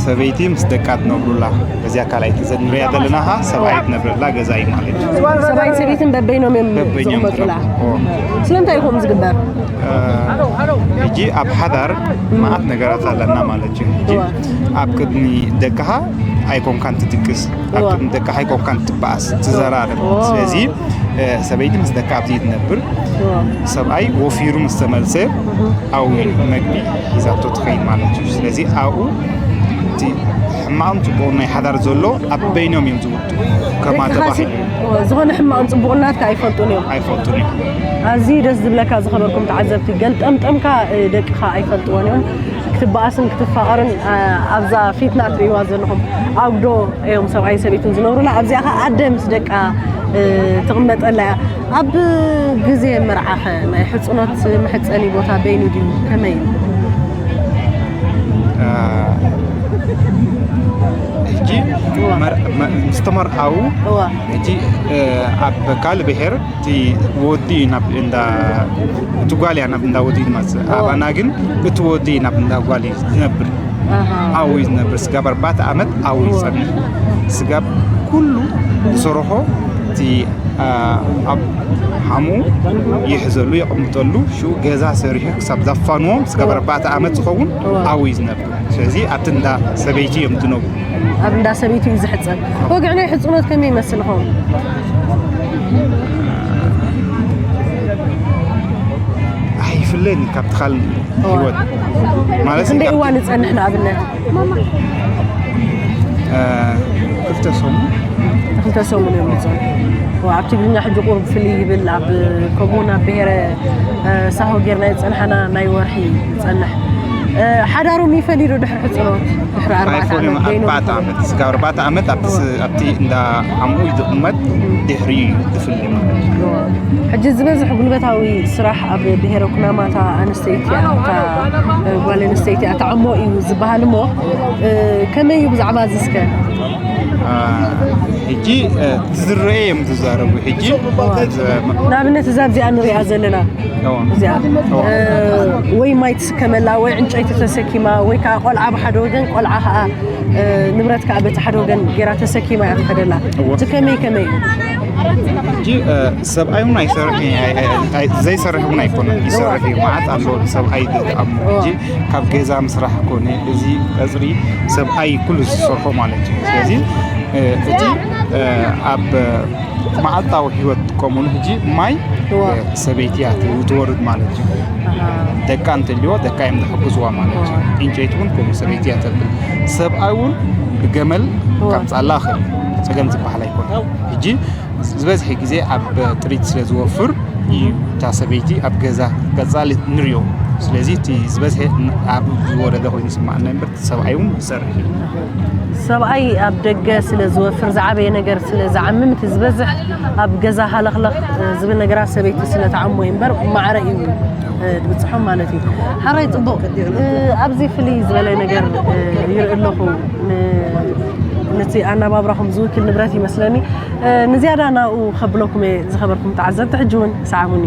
ሰበይቲ ምስ ደቃ ትነብሩላ በዚኣ ካልኣይቲ ንሪኣ ዘለና ኸዓ ሰብኣይ ትነብረላ ገዛ እዩ ማለት እዩ። ሰብኣይን ሰበይትን በበይኖም እዮም በበይኖም ዝቕመጡላ። ዝነብሩ። ኦ። ስለምንታይ እዩ ከምኡ ዝግበር? ሕጂ ኣብ ሓዳር መዓት ነገራት ኣለና ማለት እዩ። ሕጂ እዋ። ኣብ ቅድሚ ደቅኻ ኣይኮንካን ትድቅስ፣ ኣብ እዋ። ቅድሚ ደቅኻ ኣይኮንካን ትበኣስ፣ ትዘራረብ። እዋ። ስለዚ እ፣ ሰበይቲ ምስ ደቃ ኣብዚ ትነብር፣ እዋ። ሰብኣይ ወፊሩ ምስ ተመልሰ ኣብኡ መግቢ ሒዛቶ ትኸይድ ማለት እዩ። ስለዚ ኣብኡ እቲ ሕማቕን ጽቡቕን ናይ ሓዳር ዘሎ ኣብ በይኖም እዮም ዝውድኡ። ከማ ደቅኻ ተባሂሉ። ሲ- እዋ፣ ዝኾነ ሕማቕን ጽቡቕን ናትካ ኣይፈልጡን እዮም። ኣይፈልጡን እዮም። ኣዝዩ ደስ ዝብለካ ዝኸበርኩም ተዓዘብቲ፣ ገልጠምጠምካ እ፣ ደቅኻ ኣይፈልጥዎን እዮም። ክትበኣስን ክትፋቐርን እ፣ ኣብዛ ፊትና ትርእይዋ ዘለኹም ኣጉዶ እዮም ሰብኣይን ሰበይትን ዝነብሩላ። ኣብዚኣ ኸዓ ኣደ ምስ ደቃ እ፣ ትቕመጠላ እያ። ኣብ ግዜ መርዓኸ ናይ ሕጽኖት መሕጸኒ ቦታ በይኑ ድዩ? ከመይ እዩ? ሕጂ መር- መ- ምስ ተመርዓዉ እዋ። ሕጂ እ፣ ኣብ ካልእ ብሄር እቲ ወዲ ናብ እንዳ እቲ ጓል እያ ናብ እንዳ ወዲ ትመጽእ። እዋ። ኣባና ግን እቲ ወዲ ናብ እንዳ ጓል እዩ ዝነብር። ኣሃ። ኣብኡ እዩ ዝነብር። ስጋብ ኣርባዕተ ዓመት ኣብኡ እዩ እዋ። ዝጸንሕ። ስጋብ ኩሉ ዝሰርሖ እቲ ኣ፣ ኣብ ሓሙ ይሕዘሉ የቐምጠሉ። ሽኡ ገዛ ሰሪሑ ክሳብ ዘፋንዎም ስጋብ ኣርባዕተ ዓመት ዝኸውን እዋ። ኣብኡ እዩ ዝነብር። ስለዚ ኣብቲ እንዳ ሰበይቲ እዮም ዝነብሩ። ኣብ እንዳ ሰበይቲ እዩ ዝሕጸን። ወግዒ ናይ ሕጽኖት ከመይ ይመስል ይኸውን? ኣይፍለን ካብቲ ካልእ እዋ። ህይወት ማለት ክንደይ እዋን ይጸንሕ ንኣብነት? እ፣ ክልተ ሰሙን። ክልተ ሰሙን እዮም ዝጸንሑ። ኣብ ትግርኛ ሕጂ ቁሩብ ፍልይ ይብል። ኣብ ከምኡውን ኣብ ብሄረ እ፣ ሳሆ ጌርና ዝጸንሓና ናይ ወርሒ ዝጸንሕ ሓዳሮም ይፈልዩ ዶ ድሕሪ ሕጽኖት? ድሕሪ ኣርባዕተ ኣይፈልዮም። ዓመት በይኖም ኣርባዕተ ይፈልዩ? ዓመት፣ ስጋብ ኣርባዕተ ዓመት ኣብቲ ስ-፣ ኣብቲ እንዳ ዓምኡ እዩ ዝቕመጥ፣ ድሕሪኡ እዩ ዝፍለ ማለት እዩ። ሕጂ ዝበዝሕ ጉልበታዊ ስራሕ ኣብ ብሄረ ኩናማ እታ ኣንስተይቲ እያ፣ እታ ጓል ኣንስተይቲ እያ፣ እታ ዓሞ እዩ ዝበሃል እሞ፣ ከመይ እዩ ብዛዕባ እዚ እስከ? አ፣ ሕጂ፣ እ፣ ዝረአ እዮም ዝዛረቡ። ሕጂ፣ እ፣ ንኣብነት እዛ ኣብዚኣ ንሪኣ ዘለና እዋ። እዚኣ፣ እዋ። እ፣ ወይ ማይ ትስከመላ፣ ወይ ዕንጨይቲ ተሰኪማ፣ ወይ ከዓ ቆልዓ ብሓደ ወገን፣ ቆልዓ ከዓ፣ እ፣ ንብረት ከዓ በቲ ሓደ ወገን ገይራ ተሰኪማ እያ ትኸደላ። እዋ። እቲ ከመይ ከመይ እዩ? ሕጂ፣ እ፣ ሰብኣይ እውን ኣይሰርሕ፣ ኣይ-፣ ኣይ-፣ ኣይ-፣ ዘይሰርሕ እውን ኣይኮነን። ይሰርሕ እዩ። መዓት ኣሎ ሰብኣይ ዝኣሙ። እዋ። ሕጂ ካብ ገዛ ምስራሕ ኮነ፣ እዚ ቀጽሪ ሰብኣይ ኩሉ ዝሰርሖ ማለት እዩ። ስለዚ፣ እ፣ እቲ፣ እ፣ ኣብ መዓልታዊ ህይወት ትጥቀሙሉ ሕጂ ማይ፣ እዋ። እ፣ ሰበይቲ እያ ት-፣ ትወርድ ማለት እዩ። ኣሃ። ደቃ እንተልዮ፣ ደቃ እዮም ዝሕግዝዋ ማለት እዩ። እዋ። ዕንጨይቲ እውን ከምኡ ሰበይቲ እያ ተብል። ሰብኣይ እውን ብገመል እዋ። ካብ ጻላ ኸ-፣ ጸገም ዝበሃል ኣይኮነን። ሕጂ ዝበዝሐ ግዜ ኣብ ጥሪት ስለ ዝወፍር እዩ እታ ሰበይቲ ኣብ ገዛ ቀጻሊ ንሪኦ። ስለዚ እቲ ዝበዝሐ ን-፣ ኣብ ዝወረደ ኮይኑ ይስማዓና እምበር፣ እቲ ሰብኣይ እውን ይሰርሕ እዩ። ሰብኣይ ኣብ ደገ ስለ ዝወፍር፣ ዝዓበየ ነገር ስለ ዝዓምም፣ እቲ ዝበዝሕ ኣብ ገዛ ሃለኽለኽ፣ እ፣ ዝብል ነገራት ሰበይቲ ስለ ትዓሞ እዩ እምበር፣ ማዕረ እዩ፣ እ፣ ዝበጽሖም ማለት እዩ። ሓራይ ጽቡቕ። እ፣ ኣብዚ ፍልይ ዝበለ ነገር፣ እ፣ ይርኢ ኣለኹ። ን-፣ ነቲ ኣነባብራኹም ዝውክል ንብረት ይመስለኒ። እ፣ ንዝያዳ ናብኡ ከብለኩም እየ፣ ዝኸበርኩም ተዓዘብቲ፣ ሕጂ እውን ሰዓቡኒ።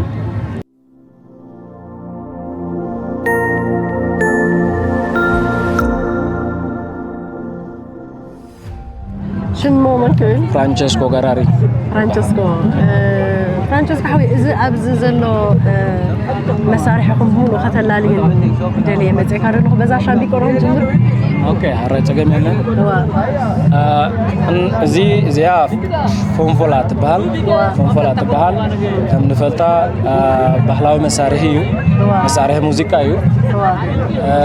ሽሙ መን ክብል? ፍራንቸስኮ ገራሪ። ፍራንቸስኮ፣ እ፣ ፍራንቸስኮ ሓወይ፣ እዚ ኣብዚ ዘሎ፣ እ፣ መሳርሒኹም ብምሉእ ከተላልየኒ ደልየ መጺእካ ዘለኹ። በዛ ሻምቢቆ ዶ ንጅምር? ኦኬ፣ ሓራይ ጸገም የለን። እዋ። እ፣ እን-፣ እዚ፣ እዚኣ ፎንፎላ ትበሃል። ፎንፎላ ትበሃል። ከም ንፈልጣ፣ አ፣ ባህላዊ መሳርሒ እዩ። እዋ። መሳርሒ ሙዚቃ እዩ። እዋ። አ፣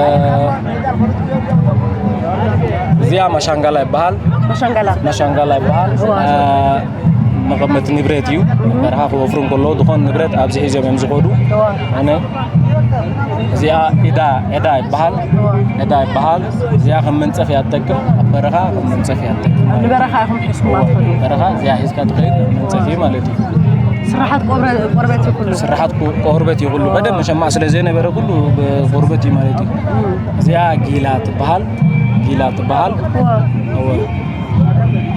እዚኣ ማሻንጋላ ይበሃል። ማሻንጋላ። ማሻንጋላ ይበሃል። እዋ። አ፣ መቐመጢ ንብረት እዩ። በረኻ ክወፍሩ እንከለዉ ዝኾነ ንብረት ኣብዚ ሒዞም እዮም ዝኸዱ። እዋ። ኣነ እዚኣ ኢዳ፣ ዒዳ ይበሃል። እዋ። ዒዳ ይበሃል። እዚኣ ከም መንጸፍ እያ ትጠቅም። ኣብ በረኻ ከም መንጸፍ እያ ትጠቅም። ንበረኻ ኢኹም ሒዝኩማ ትኸዱ? በረኻ እዚኣ ሒዝካ ትኸይድ መንጸፍ እዩ ማለት እዩ። ስራሓት ቆብረ-፣ ቆርበት እዩ ኩሉ? ስራሓት ቆ-፣ ቆርበት እዩ ኩሉ። ቀደም መሸማዕ ስለ ዘይነበረ ኩሉ ብቆርበት እዩ ማለት እዩ። እም። እዚኣ ጊላ ትበሃል። ጊላ ትበሃል። እዋ። እወ።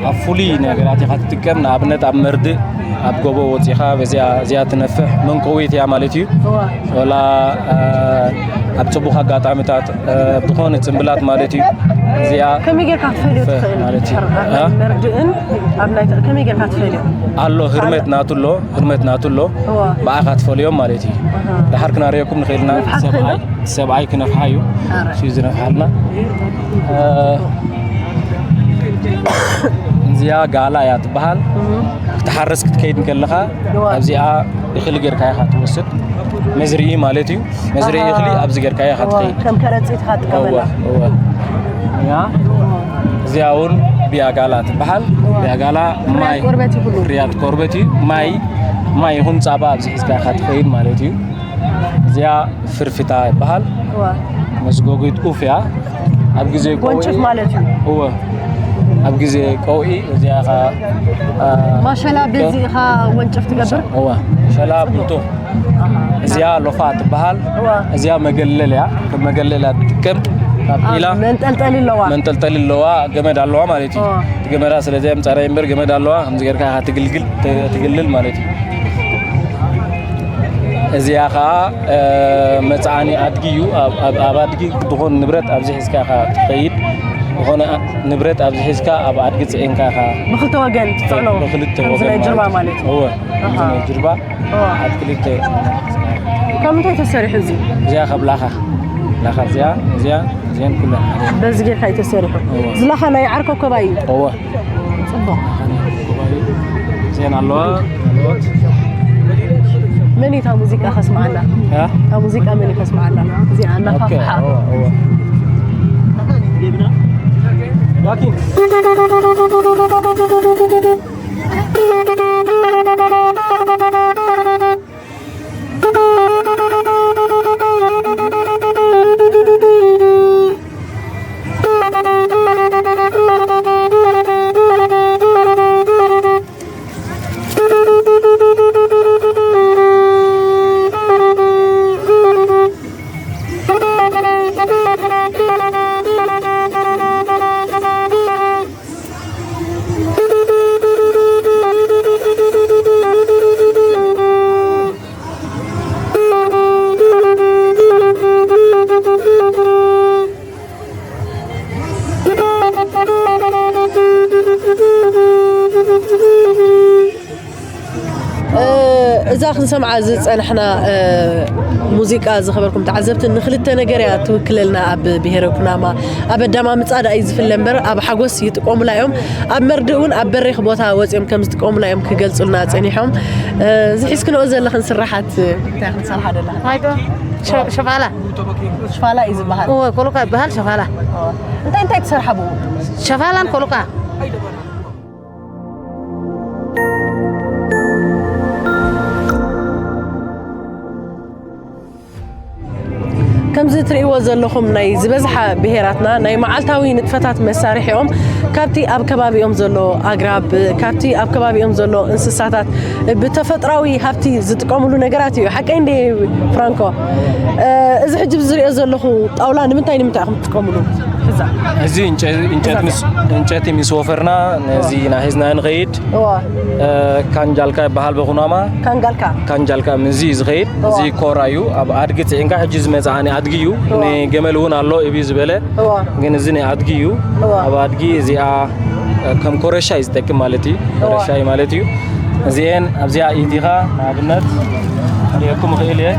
ኣብ ፍሉይ ነገራት ኢኻ ትጥቀም። ንኣብነት ኣብ መርድእ፣ ኣብ ጎቦ ወጺኻ በዚኣ፣ እዚኣ ትነፍሕ መንቀዊት እያ ማለት እዩ። እዋ። ወላ፣ አ፣ ኣብ ጽቡቕ ኣጋጣሚታት፣ አ፣ ብዝኾነ ጽምብላት ማለት እዩ። እዚኣ ከመይ ጌርካ ክትፈልዮ ትኽእል? ማለት እዩ። ኣብ አ? መርድእን ኣብ ናይ ከመይ ጌርካ ትፈልዮ? ኣሎ፣ ህርመት ናቱ ኣሎ፣ ህርመት ናቱ ኣሎ። እዋ። ብኣኻ ትፈልዮም ማለት እዩ። ኣሃ። ደሓር ክናርየኩም ንኽእል ኢና። ንፍሓት ሰብኣይ፣ ትኽእል? ሰብኣይ ክነፍሓ እዩ። ኣረ። እሱ እዩ ዝነፍሓልና። አ፣ እዚኣ ጋላ እያ ትበሃል። እም። ክትሓርስ ክትከይድ እንከለኻ እዋ። ኣብዚኣ እኽሊ ጌርካ ኢኻ ትወስድ። መዝርኢ ማለት እዩ። መዝርኢ ኣሃ። እኽሊ ኣብዚ ጌርካ ኢኻ እዋ፣ ትኸይድ። ከም ከረጺት ኢኻ ትጥቀመላ። እዋ፣ እዋ። ያ፣ እዚኣ እውን ቢያጋላ ትበሃል። እዋ። ቢያጋላ ፍርያት ማይ፣ ቆርበት እዩ ኩሉ። ፍርያት ቆርበት እዩ። ማይ፣ ማይ ይኹን ጻባ ኣብዚ ሒዝካ ኢኻ ትኸይድ ማለት እዩ። እዚኣ ፍርፍታ ይበሃል። እዋ። መስጎጒት ኡፍ እያ። ኣብ ግዜ ቀውዒ ወንጭፍ ማለት እዩ። እወ። ኣብ ግዜ ቀውዒ እዚኣ ኸ-፣ አ፣ ማሸላ ከ-፣ በዚ ኢኻ ወንጭፍ ትገብር? እወ። ሸላ ጽቡቕ። ብልቶ። ኣሃ። እዚኣ ሎፋ ትበሃል። እዋ። እዚኣ መገለል እያ። ከም መገለል እያ ትጥቀም። ካብ አ፣ ኢላ መንጠልጠሊ ኣለዋ። መንጠልጠሊ ኣለዋ፣ ገመድ ኣለዋ ማለት እዩ። እዋ። እቲ ገመዳ ስለ ዘየምጸረ እምበር ገመድ ኣለዋ። ከምዚ ጌርካ ኢኻ ትግልግል፣ ት-፣ ትግልል ማለት እዩ። እዚኣ ኸዓ፣ እ፣ መጽዓኒ ኣድጊ እዩ። ኣብ፣ ኣብ፣ ኣብ ኣድጊ ዝኾነ ንብረት ኣብዚ ሒዝካ ኢኻ ትኸይድ። ዝኾነ ኣ-፣ ንብረት ኣብዚ ሒዝካ ኣብ ኣድጊ ጽዒንካ ኢኻ። ብኽልተ ወገን ትጽዕኖ? ብኽልተ ከምዚ ወገን ናይ ጅርባ ማለት ማለት እዩ። እዩ። እወ፣ ከምዚ ኣሃ። ናይ ጅርባ እወ። ኣብ ክልተ። ካብ ምንታይ ተሰሪሑ እዚ? እዚኣ ካብ ላኻ። ላኻ እዚኣ፣ እዚኣ፣ እዚኣን ኩለን ሓደ። በዚ ጌርካ እዩ ተሰሪሑ። እወ። እዚ ላኻ ናይ ዓርከ ኮባይ እዩ? እወ። ጽቡቕ። ዜና ኣለዋ። መን እዩ እታ ሙዚቃ ከስምዓና? እ? እታ ሙዚቃ መን እዩ ከስምዓና? እዚኣ ኦኬ፣ እናፋፍሓ። እወ፣ እወ። ላኪን። እዛ ክንሰምዓ ዝጸናሕና ሙዚቃ፣ ዝኸበርኩም ተዓዘብቲ፣ ንክልተ ነገር እያ ትውክለልና። ኣብ ብሄረ ኩናማ ኣብ ኣዳማምጻ ደኣ እዩ ዝፍለ እምበር፣ ኣብ ሓጎስ ይጥቀሙላ እዮም። ኣብ መርድእ እውን ኣብ በሪኽ ቦታ ወጺኦም ከም ዝጥቀሙላ እዮም ክገልጹልና ጸኒሖም። እዚ ሒዝክንኦ ዘለኽን ስራሓት እንታይ ክንሰርሓ ደለኻ? ሸፋላ። ሽፋላ እዩ ዝበሃል። ኮሎካ ይበሃል። ሸፋላ። እንታይ እንታይ ትሰርሓ ብኡ? ሸፋላን ኮሎካ። ከምዚ ትርእይዎ ዘለኹም ናይ ዝበዝሓ ብሄራትና ናይ መዓልታዊ ንጥፈታት መሳርሒኦም ካብቲ ኣብ ከባቢኦም ዘሎ ኣግራብ፣ ካብቲ ኣብ ከባቢኦም ዘሎ እንስሳታት፣ ብተፈጥራዊ ሃብቲ ዝጥቀምሉ ነገራት እዩ። ሓቀይ እንደ ፍራንኮ? እዚ ሕጂ ዝሪኦ ዘለኹ ጣውላ ንምንታይ ንምንታይ ኢኹም ትጥቀምሉ? እዚ ዕንጨቲ ምስ ወፈርና ነዚ ናሒዝና ንኸይድ። ካንጃልካ ይበሃል በኹናማ። ካንጃልካ። ካንጃልካ ምዚ እዩ ዝኸይድ። እዚ ኮራ እዩ። ኣብ ኣድጊ ፅዒንካ ሕጂ ዝመፅኣኒ ኣድጊ እዩ። ንገመል እውን ኣሎ እብ ዝበለ፣ ግን እዚ ናይ ኣድጊ እዩ። ኣብ ኣድጊ እዚኣ ከም ኮረሻ እዩ ዝጠቅም ማለት እዩ። ኮረሻ እዩ ማለት እዩ። እዚኤን ኣብዚኣ ኢቲኻ ንኣብነት ክርእየኩም እኽእል እየ።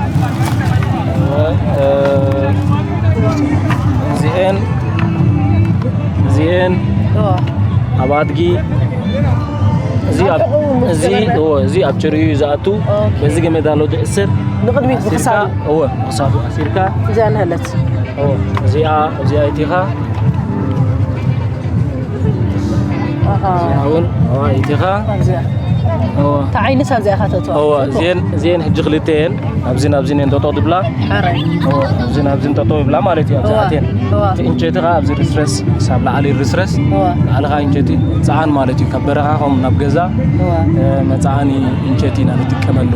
እዚኤን እዚኤን ኣብ ኣድጊ እዚ ኣብ ጭርኡ እዩ ዝኣቱ። በዚ ገመድ ኣሎ ዝእስር። ንቕድሚት ብክሳዱ። እወ፣ ብክሳዱ ኣሲርካ። እዚኣ ንሃለት። እዚኣ እዚኣ ኢቲኻ እውን ኢቲኻ። ተዓይንስ ኣብዚኣ ኢኻ ተእትዋ። እዚኤን ሕጂ ክልተ እየን። ኣብዚ ናብዚ እየን ጠጠው ዝብላ። ኣብዚ ናብዚ ጠጠው ይብላ ማለት እዩ። ኣብዚኣት እየን። እቲ ዕንጨይቲ ከዓ ኣብዚ ርስረስ፣ ሳብ ላዕሊ ርስረስ፣ ላዕሊ ከዓ ዕንጨይቲ ፀዓን ማለት እዩ። ካብ በረኻ ከም ናብ ገዛ መፀዓኒ ዕንጨይቲ ኢና ንጥቀመሉ።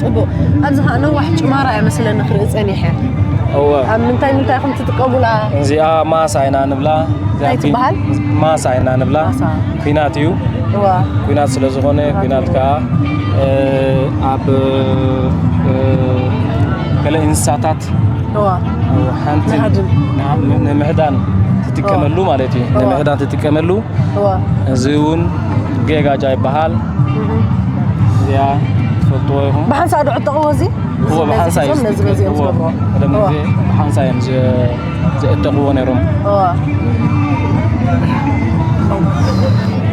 ፅቡቅ። ኣብዚ ከዓ ነዋሕ ጭማራ እያ መስለኒ ክርኢ ፀኒሐ። ኣብ ምንታይ ምንታይ ኢኹም ትጥቀሙላ? እዚኣ ማሳ ኢና ንብላ። እንታይ ትበሃል? ማሳ ኢና ንብላ። ኩናት እዩ። ኩናት ስለ ዝኾነ ኩናት ከዓ ኣብ ገለ እንስሳታት ንምሕዳን ትጥቀመሉ ማለት እዩ። ንምሕዳን ትጥቀመሉ። እዚ እውን ጌጋጃ ይበሃል። እዚኣ ትፈልጥዎ ኢኹም። ብሓንሳእ ዶ ዕጠቕዎ እዚ? እዎ፣ ብሓንሳ እዩ ዝጥቀምዎ። ቀደም ግዜ ብሓንሳ እዮም ዝ- ዝእጠቕዎ ነይሮም።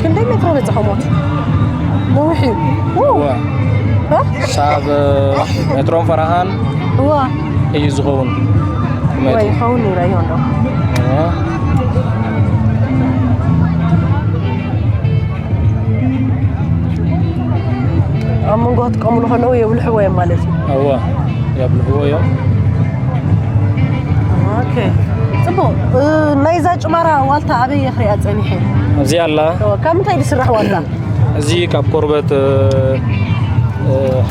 ክንደይ ሜትሮ በፅሖሞት? ነዊሕ እዩ። ሳብ ሜትሮን ፈረሃን እዩ ዝኸውን። ይኸውን ነይረ ይሆን ዶ? ኣብ መንጎ ክጥቀምሉ ከለዉ የብልሕዎ እዮም ማለት እዩ። እወ፣ የብልሕዎ እዮም። ጽቡቕ። ናይዛ ጭማራ ዋልታ ኣበይ ክሪኣ ጸኒሐ? ኣብዚ ኣላ። ካብ ምንታይ ዝስራሕ ዋልታ? እዚ ካብ ቆርበት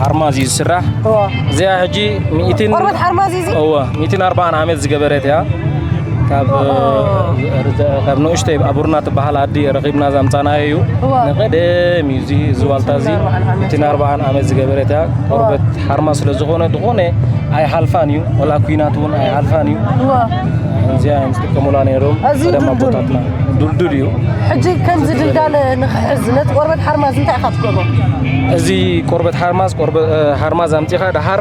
ሓርማዝ እዩ ዝስራሕ። እዚኣ ሕጂ ሚእትን ቆርበት ሓርማዝ እዩ። እወ፣ ሚእትን ኣርባዓን ዓመት ዝገበረት እያ። ካብ ካብ ንእሽተይ ኣቡርና ትበሃል ኣዲ ረኺብና ዘምጻናዮ እዩ። ንቐደም እዩ እዚ እዚ ዋልታ እዚ ሚእትን ኣርባዓን ዓመት ዝገበረት እያ። ቆርበት ሓርማ ስለ ዝኾነ ዝኾነ ኣይሓልፋን እዩ። ወላ ኩናት እውን ኣይሓልፋን እዩ። እዚኣ እዮም ዝጥቀሙላ ነይሮም ቀደም ኣቦታትና። ዱልዱል እዩ። ሕጂ ከምዚ ድልዳለ ንኽሕዝ ነቲ ቆርበት ሓርማዝ እንታይ ኢኻ ትገብሮ? እዚ ቆርበት ሓርማዝ ሓርማዝ ኣምጺኻ ደሓር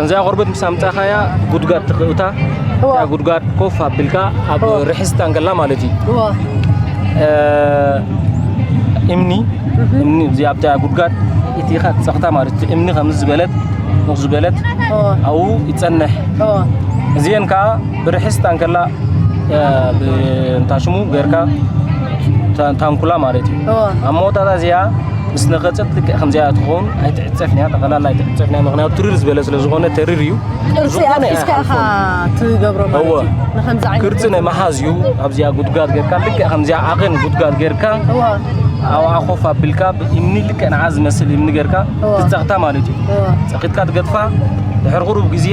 እዛ ቆርበት ምስ ኣምጻኻያ ጉድጋድ ትኽእታ። እታ ጉድጋድ ኮፍ ኣቢልካ ኣብ ርሕስታ እንከላ ማለት እዩ። እምኒ እምኒ እዚ ኣብታ ጉድጋድ ኢቲኻ ትጸኽታ ማለት እዩ። እምኒ ከምዚ ዝበለት ኖቕ ዝበለት ኣብኡ ይጸንሕ። እዚአን ከዓ ብርሕስታ እንከላ ብእንታ ሽሙ ጌርካ ታንኩላ ማለት እዩ። ኣብ መወዳእታ እዚኣ ምስ ነቐጸት ልክዕ ከምዚኣ ትኸውን። ኣይትዕጸፍን እያ፣ ጠቕላላ ኣይትዕጸፍን እያ። ምኽንያቱ ትርር ዝበለ ስለ ዝኾነ ተሪር እዩ። ቅርጺ ኣልዒስካ ኢኻ ትገብሮ ማለት እዩ። ንኸምዚ ዓይነት ቅርጺ ናይ መሓዝ እዩ። ኣብዚኣ ጉድጋድ ጌርካ ልክዕ ከምዚኣ ዓቐን ጉድጋድ ጌርካ ኣብኣ ኮፍ ኣቢልካ ብእምኒ ልክዕ ንዓ ዝመስል እምኒ ጌርካ ትጸቕታ ማለት እዩ። ጸቒጥካ ትገጥፋ። ድሕሪ ቁሩብ ግዜ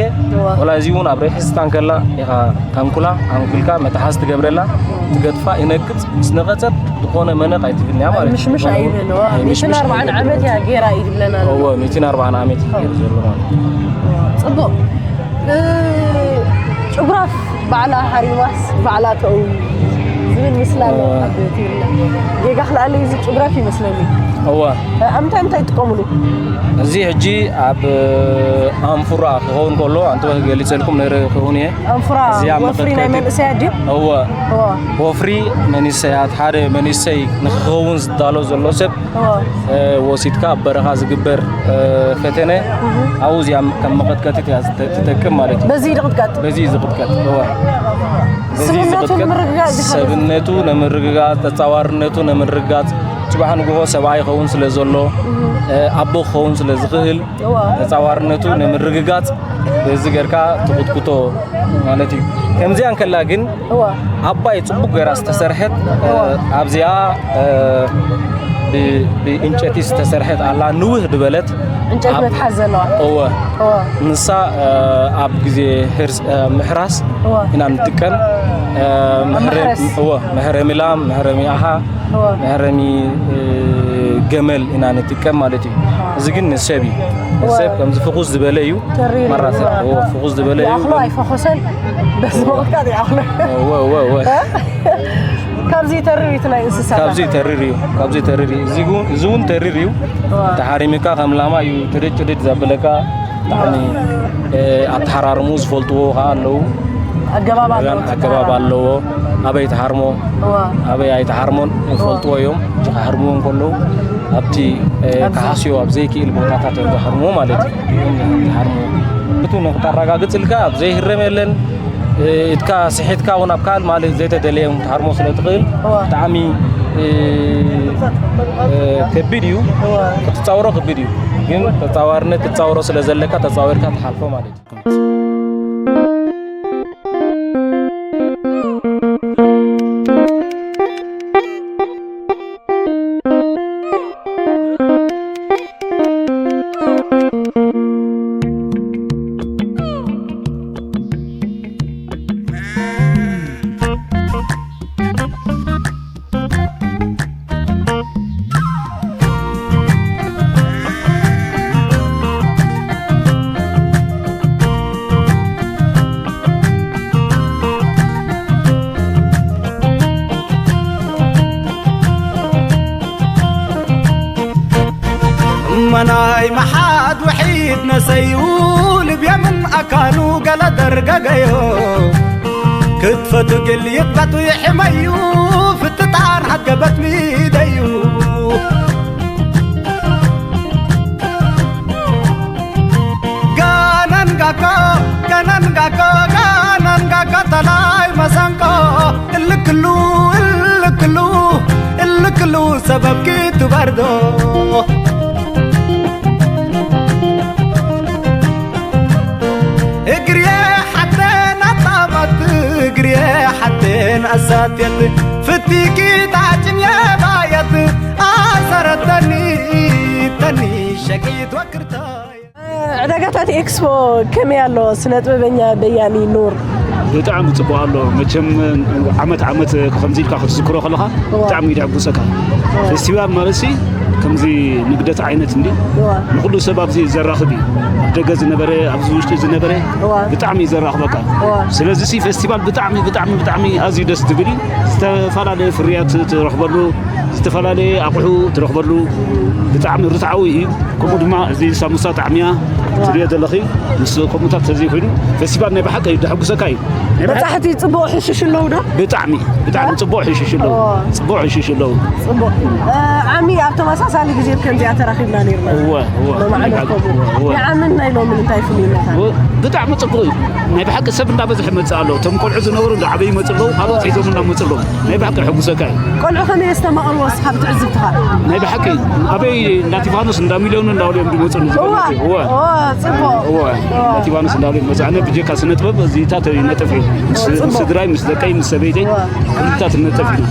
ወላ እዚ እውን ኣብ ርሕስታ እንከላ ኢኻ ታንኩላ ኣንኩልካ መትሓዝ ትገብረላ። ትገጥፋ ይነቅጽ። ምስ ነቐጸት ዝኾነ መነቕ ኣይትብልንያ ማለት እዩ። ምሽምሽ ኣይብልዋ። ኣይምሽምሽ ሚእትን ኣርባዓን ኣይብልን። ዓመት እያ ጌራ እዩ ዝብለና ዘሎ። እወ፣ ሚእትን ኣርባዓን ዓመት እዩ ጌሩ ዘሎ ማለት እዩ። ጽቡቕ። ጭጉራፍ ባዕላ ሃሪማስ ባዕላ ተእዊ። ዝብል ምስላ ኣሎ። ኣብ ትግርኛ ጌጋ ክልኣለይ እዚ ጭጉራፍ ይመስለኒ። እወ ኣብ ምንታይ ምንታይ ይጥቀሙሉ? እዚ ሕጂ ኣብ ኣንፉራ ክኸውን ከሎ ኣንተ ወህ ገሊጸልኩም ነረ ክኸውን እየ። ኣንፉራ እዚኣ ወፍሪ ናይ መቐጥቀጢ- መንእሰያት ድዩ? እወ እወ ወፍሪ መንእሰያት ሓደ መንእሰይ ንክኸውን ዝዳሎ ዘሎ ሰብ እወ ወሲድካ ኣብ በረኻ ዝግበር ፈተነ ኣብኡ እዚኣ ከም መቐጥቀጢት እያ ትጠቅም ማለት እዩ። በዚ ይቕጥቀጥ። በዚ ዝቕጥቀጥ እወ በዚ ስብነቱ ዝቕጥቀጥ ንምርግጋጽ ዝሓገዝ። ሰብነቱ ንምርግጋጽ ተጻዋርነቱ ንምርግጋጽ ጽባሕ ንግሆ ሰብኣይ ይኸውን ስለ ዘሎ ኣቦ ክኸውን ስለ ዝኽእል እወ ተጻዋርነቱ ንምርግጋጽ በዚ ጌርካ ትኹትኩቶ ማለት እዩ። ከምዚኣ እንከላ ግን እወ ዓባይ ጽቡቅ ገይራ ዝተሰርሐት ኣብዚኣ ብ- ብእንጨቲ ዝተሰርሐት ኣላ ንውህ ዝበለት ዕንጨይቲ ኣብ- መትሓዚ ዘለዋ። እወ እወ ንሳ ኣብ ግዜ ህርስ ምሕራስ እወ ኢና ንጥቀም ኣብ መሕረስ። እወ መሕረሚ ላም መሕረሚ ኣሃ እወ መሕረሚ ገመል ኢና ንጥቀም ማለት እዩ። እዚ ግን ንሰብ እዩ። ንሰብ ከምዚ ፍኹስ ዝበለ እዩ ተሪር እዩ። ማራሰብ እወ ፍኹስ ዝበለ እዩ። ይኣኽሎ ኣይፈኾሰን በዚ መቕጥቃጥ ይኣኽሎ። እወ እወ እወ ካብዚ ተሪር እዩ እቲ ናይ እንስሳ ካብዚ ተሪር እዩ። ካብዚ ተሪር እዩ። እዚ እውን- እዚ እውን ተሪር እዩ። ተሓሪምካ ከም ላማ እዩ ጭድጭድድ ዘብለካ። ብጣዕሚ ኣተሓራርሙ ዝፈልጥዎ ከዓ ኣለዉ። ኣገባብ ኣለዎ። ኣገባብ ኣለዎ። ኣበይ ተሃርሞ እዋ ኣበይ ኣይተሃርሞን ይፈልጥዎ እዮም። እቲ ክሃርምዎ እንከለዉ ኣብቲ እ፣ ክሃስዮ ኣብ ዘይክእል ቦታታት እዮም ዝሃርምዎ ማለት እዩ። ዝሃርምዎ እቱ ንክተረጋግፅልካ ኣብ ዘይህረም የለን። እ፣ ኢድካ ስሒትካ እውን ኣብ ካልእ ማለት ዘይተደለየ እውን ክትሃርሞ ስለ ትኽእል እዋ ብጣዕሚ እ፣ እ፣ ከቢድ እዩ። እዋ ክትፃወሮ ከቢድ እዩ። ግን ተፃዋርነት ክትፃወሮ ስለ ዘለካ ተፃዊርካ ትሓልፎ ማለት እዩ። እመናይ መሓት ውሒድ ነሰዩ ልብየምን ኣካሉ ገለ ደርገገዮ ክትፈቱ ግል ይጥበጡ ይሕመዩ ፍትጣን ሃገበት ሚደዩ ጋነን ጋኮ ጋነን ጋኮ ጋነን ጋኮ ተላይ መሰንቆ እልክሉ እልክሉ እልክሉ ሰበብ ክትበርዶ እግርየ ሓተን ኣጣመት እግርየ ሓተን ኣሳትየት ፍቲኪ ታጭን የባየት ኣሰረተኒ ተኒ ሸቂት ወክርታይ ዕዳጋታት ኤክስፖ ከመይ ኣሎ? ስነ ጥበበኛ በያኒ ኑር ብጣዕሚ ጽቡቕ ኣሎ። መቸም ዓመት ዓመት ከምዚ ኢልካ ክትዝክሮ ከለኻ ብጣዕሚ እዩ ደሕጉሰካ። ፌስቲቫል ማለት ሲ ከምዚ ንግደት ዓይነት እንዲ ንኩሉ ሰብ ኣብዚ ዘራኽብ እዩ። ኣብ ደገ ዝነበረ ኣብዚ ውሽጢ ዝነበረ ብጣዕሚ እዩ ዘራኽበካ። ስለዚ ሲ ፌስቲቫል ብጣዕሚ ብጣዕሚ ብጣዕሚ ኣዝዩ ደስ ዝብል እዩ። ዝተፈላለየ ፍርያት ትረኽበሉ፣ ዝተፈላለየ ኣቑሑ ትረኽበሉ ብጣዕሚ ርትዓዊ እዩ። ከምኡ ድማ እዚ ሳሙሳ ጣዕሚያ ትሪኦ ዘለኺ ምስ ከምኡታት ተዘይኮይኑ ፌስቲቫል ናይ ብሓቂ እዩ ደሐጉሰካ እዩ። ናይ ብሓቂ በጻሕቲ ጽቡቕ ሕሽሽ ኣለዉ ዶ? ብጣዕሚ ብጣዕሚ ጽቡቕ ሕሽሽ ኣለዉ። ጽቡቕ ሕሽሽ ኣለዉ። ጽቡቕ ዓሚ ኣብ ተመሳሳሊ ግዜ ከምዚኣ ተራኺብና ነርና። እወ እወ መማዕለት ከምኡ እወ ንዓምን ናይ ሎምን እንታይ ፍልይነታ? ብጣዕሚ ጽቡቕ እዩ። ናይ ብሓቂ ሰብ እንዳበዝሐ መጽእ ኣሎ። እቶም ቆልዑ ዝነበሩ እንዳዓበዩ ይመጽእ ኣለዉ። ካልኦት ሒዞም እንዳመጽእ ኣለዉ። ናይ ብሓቂ የሐጉሰካ እዩ። ቆልዑ ከመይ የስተማቕርዎ እስኻ ብትዕዝብትኻ? ናይ ብሓቂ ኣበይ እንዳ ቲፋኖስ እንዳ ሚልዮን እንዳበሉ እዮም ዝመፁ ንዝበሉ እዋ እወ እዋ፣ ጽቡቕ እወ እንዳ ቲፋኖስ እንዳበሉ ይመፁ። ኣነ ብጀካ ስነ ጥበብ እዚታት ይነጥፍ እዩ። ምስ ምስ ስድራይ ምስ ደቀይ ምስ ሰበይተይ ኩሉታት ንነጥፍ እዩ።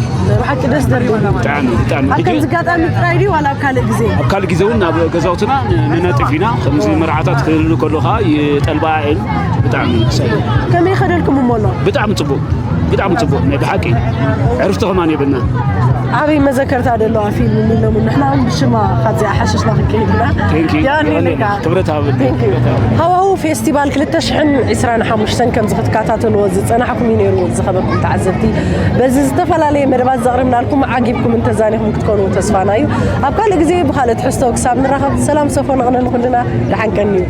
ብሓቂ ደስ ዘብል እዩ። ብጣዕሚ ብጣዕሚ ኣብ ሕጂ ከምዚ ኣጋጣሚ ጥራይ ድዩ ዋላ ኣብ ካልእ ግዜ? ኣብ ካልእ ግዜ እውን ኣብ ገዛውትና ንነጥፍ ኢና። ከምዚ መርዓታት ክህሉ ከለኻ ይጠልባ እየን። ብጣዕሚ ክሳይ ከመይ ከደልኩም እሞ ኣሎ? ብጣዕሚ ጽቡቅ ብጣዕሚ ጽቡቕ ናይ ብሓቂ ዕርፍቲ ከማን የብልና። ኣበይ መዘከርታ ደለዋ ፊልም የሚለሙ ንሕና እውን ብሽማ ካብዚኣ ሓሽሽና ክንከይድና Thank you። ያኔ ነካ ክብረት ሃበኒ። ሃዋሁ ፌስቲቫል ክልተ ሽሕን ዕስራን ሓሙሽተን ከምዚ ክትከታተልዎ ዝፀናሕኩም እዩ ነይሩ ዝኸበርኩም ተዓዘብቲ። በዚ ዝተፈላለየ መደባት ዘቕርብናልኩም ዓጊብኩም እንተዛኒኹም ክትኮኑ ተስፋና እዩ። ኣብ ካልእ ግዜ ብካልእ ትሕዝቶ ክሳብ ንራኸብ ሰላም ሰፎ ነቕነን ኩልና ደሓን ቀንዩ።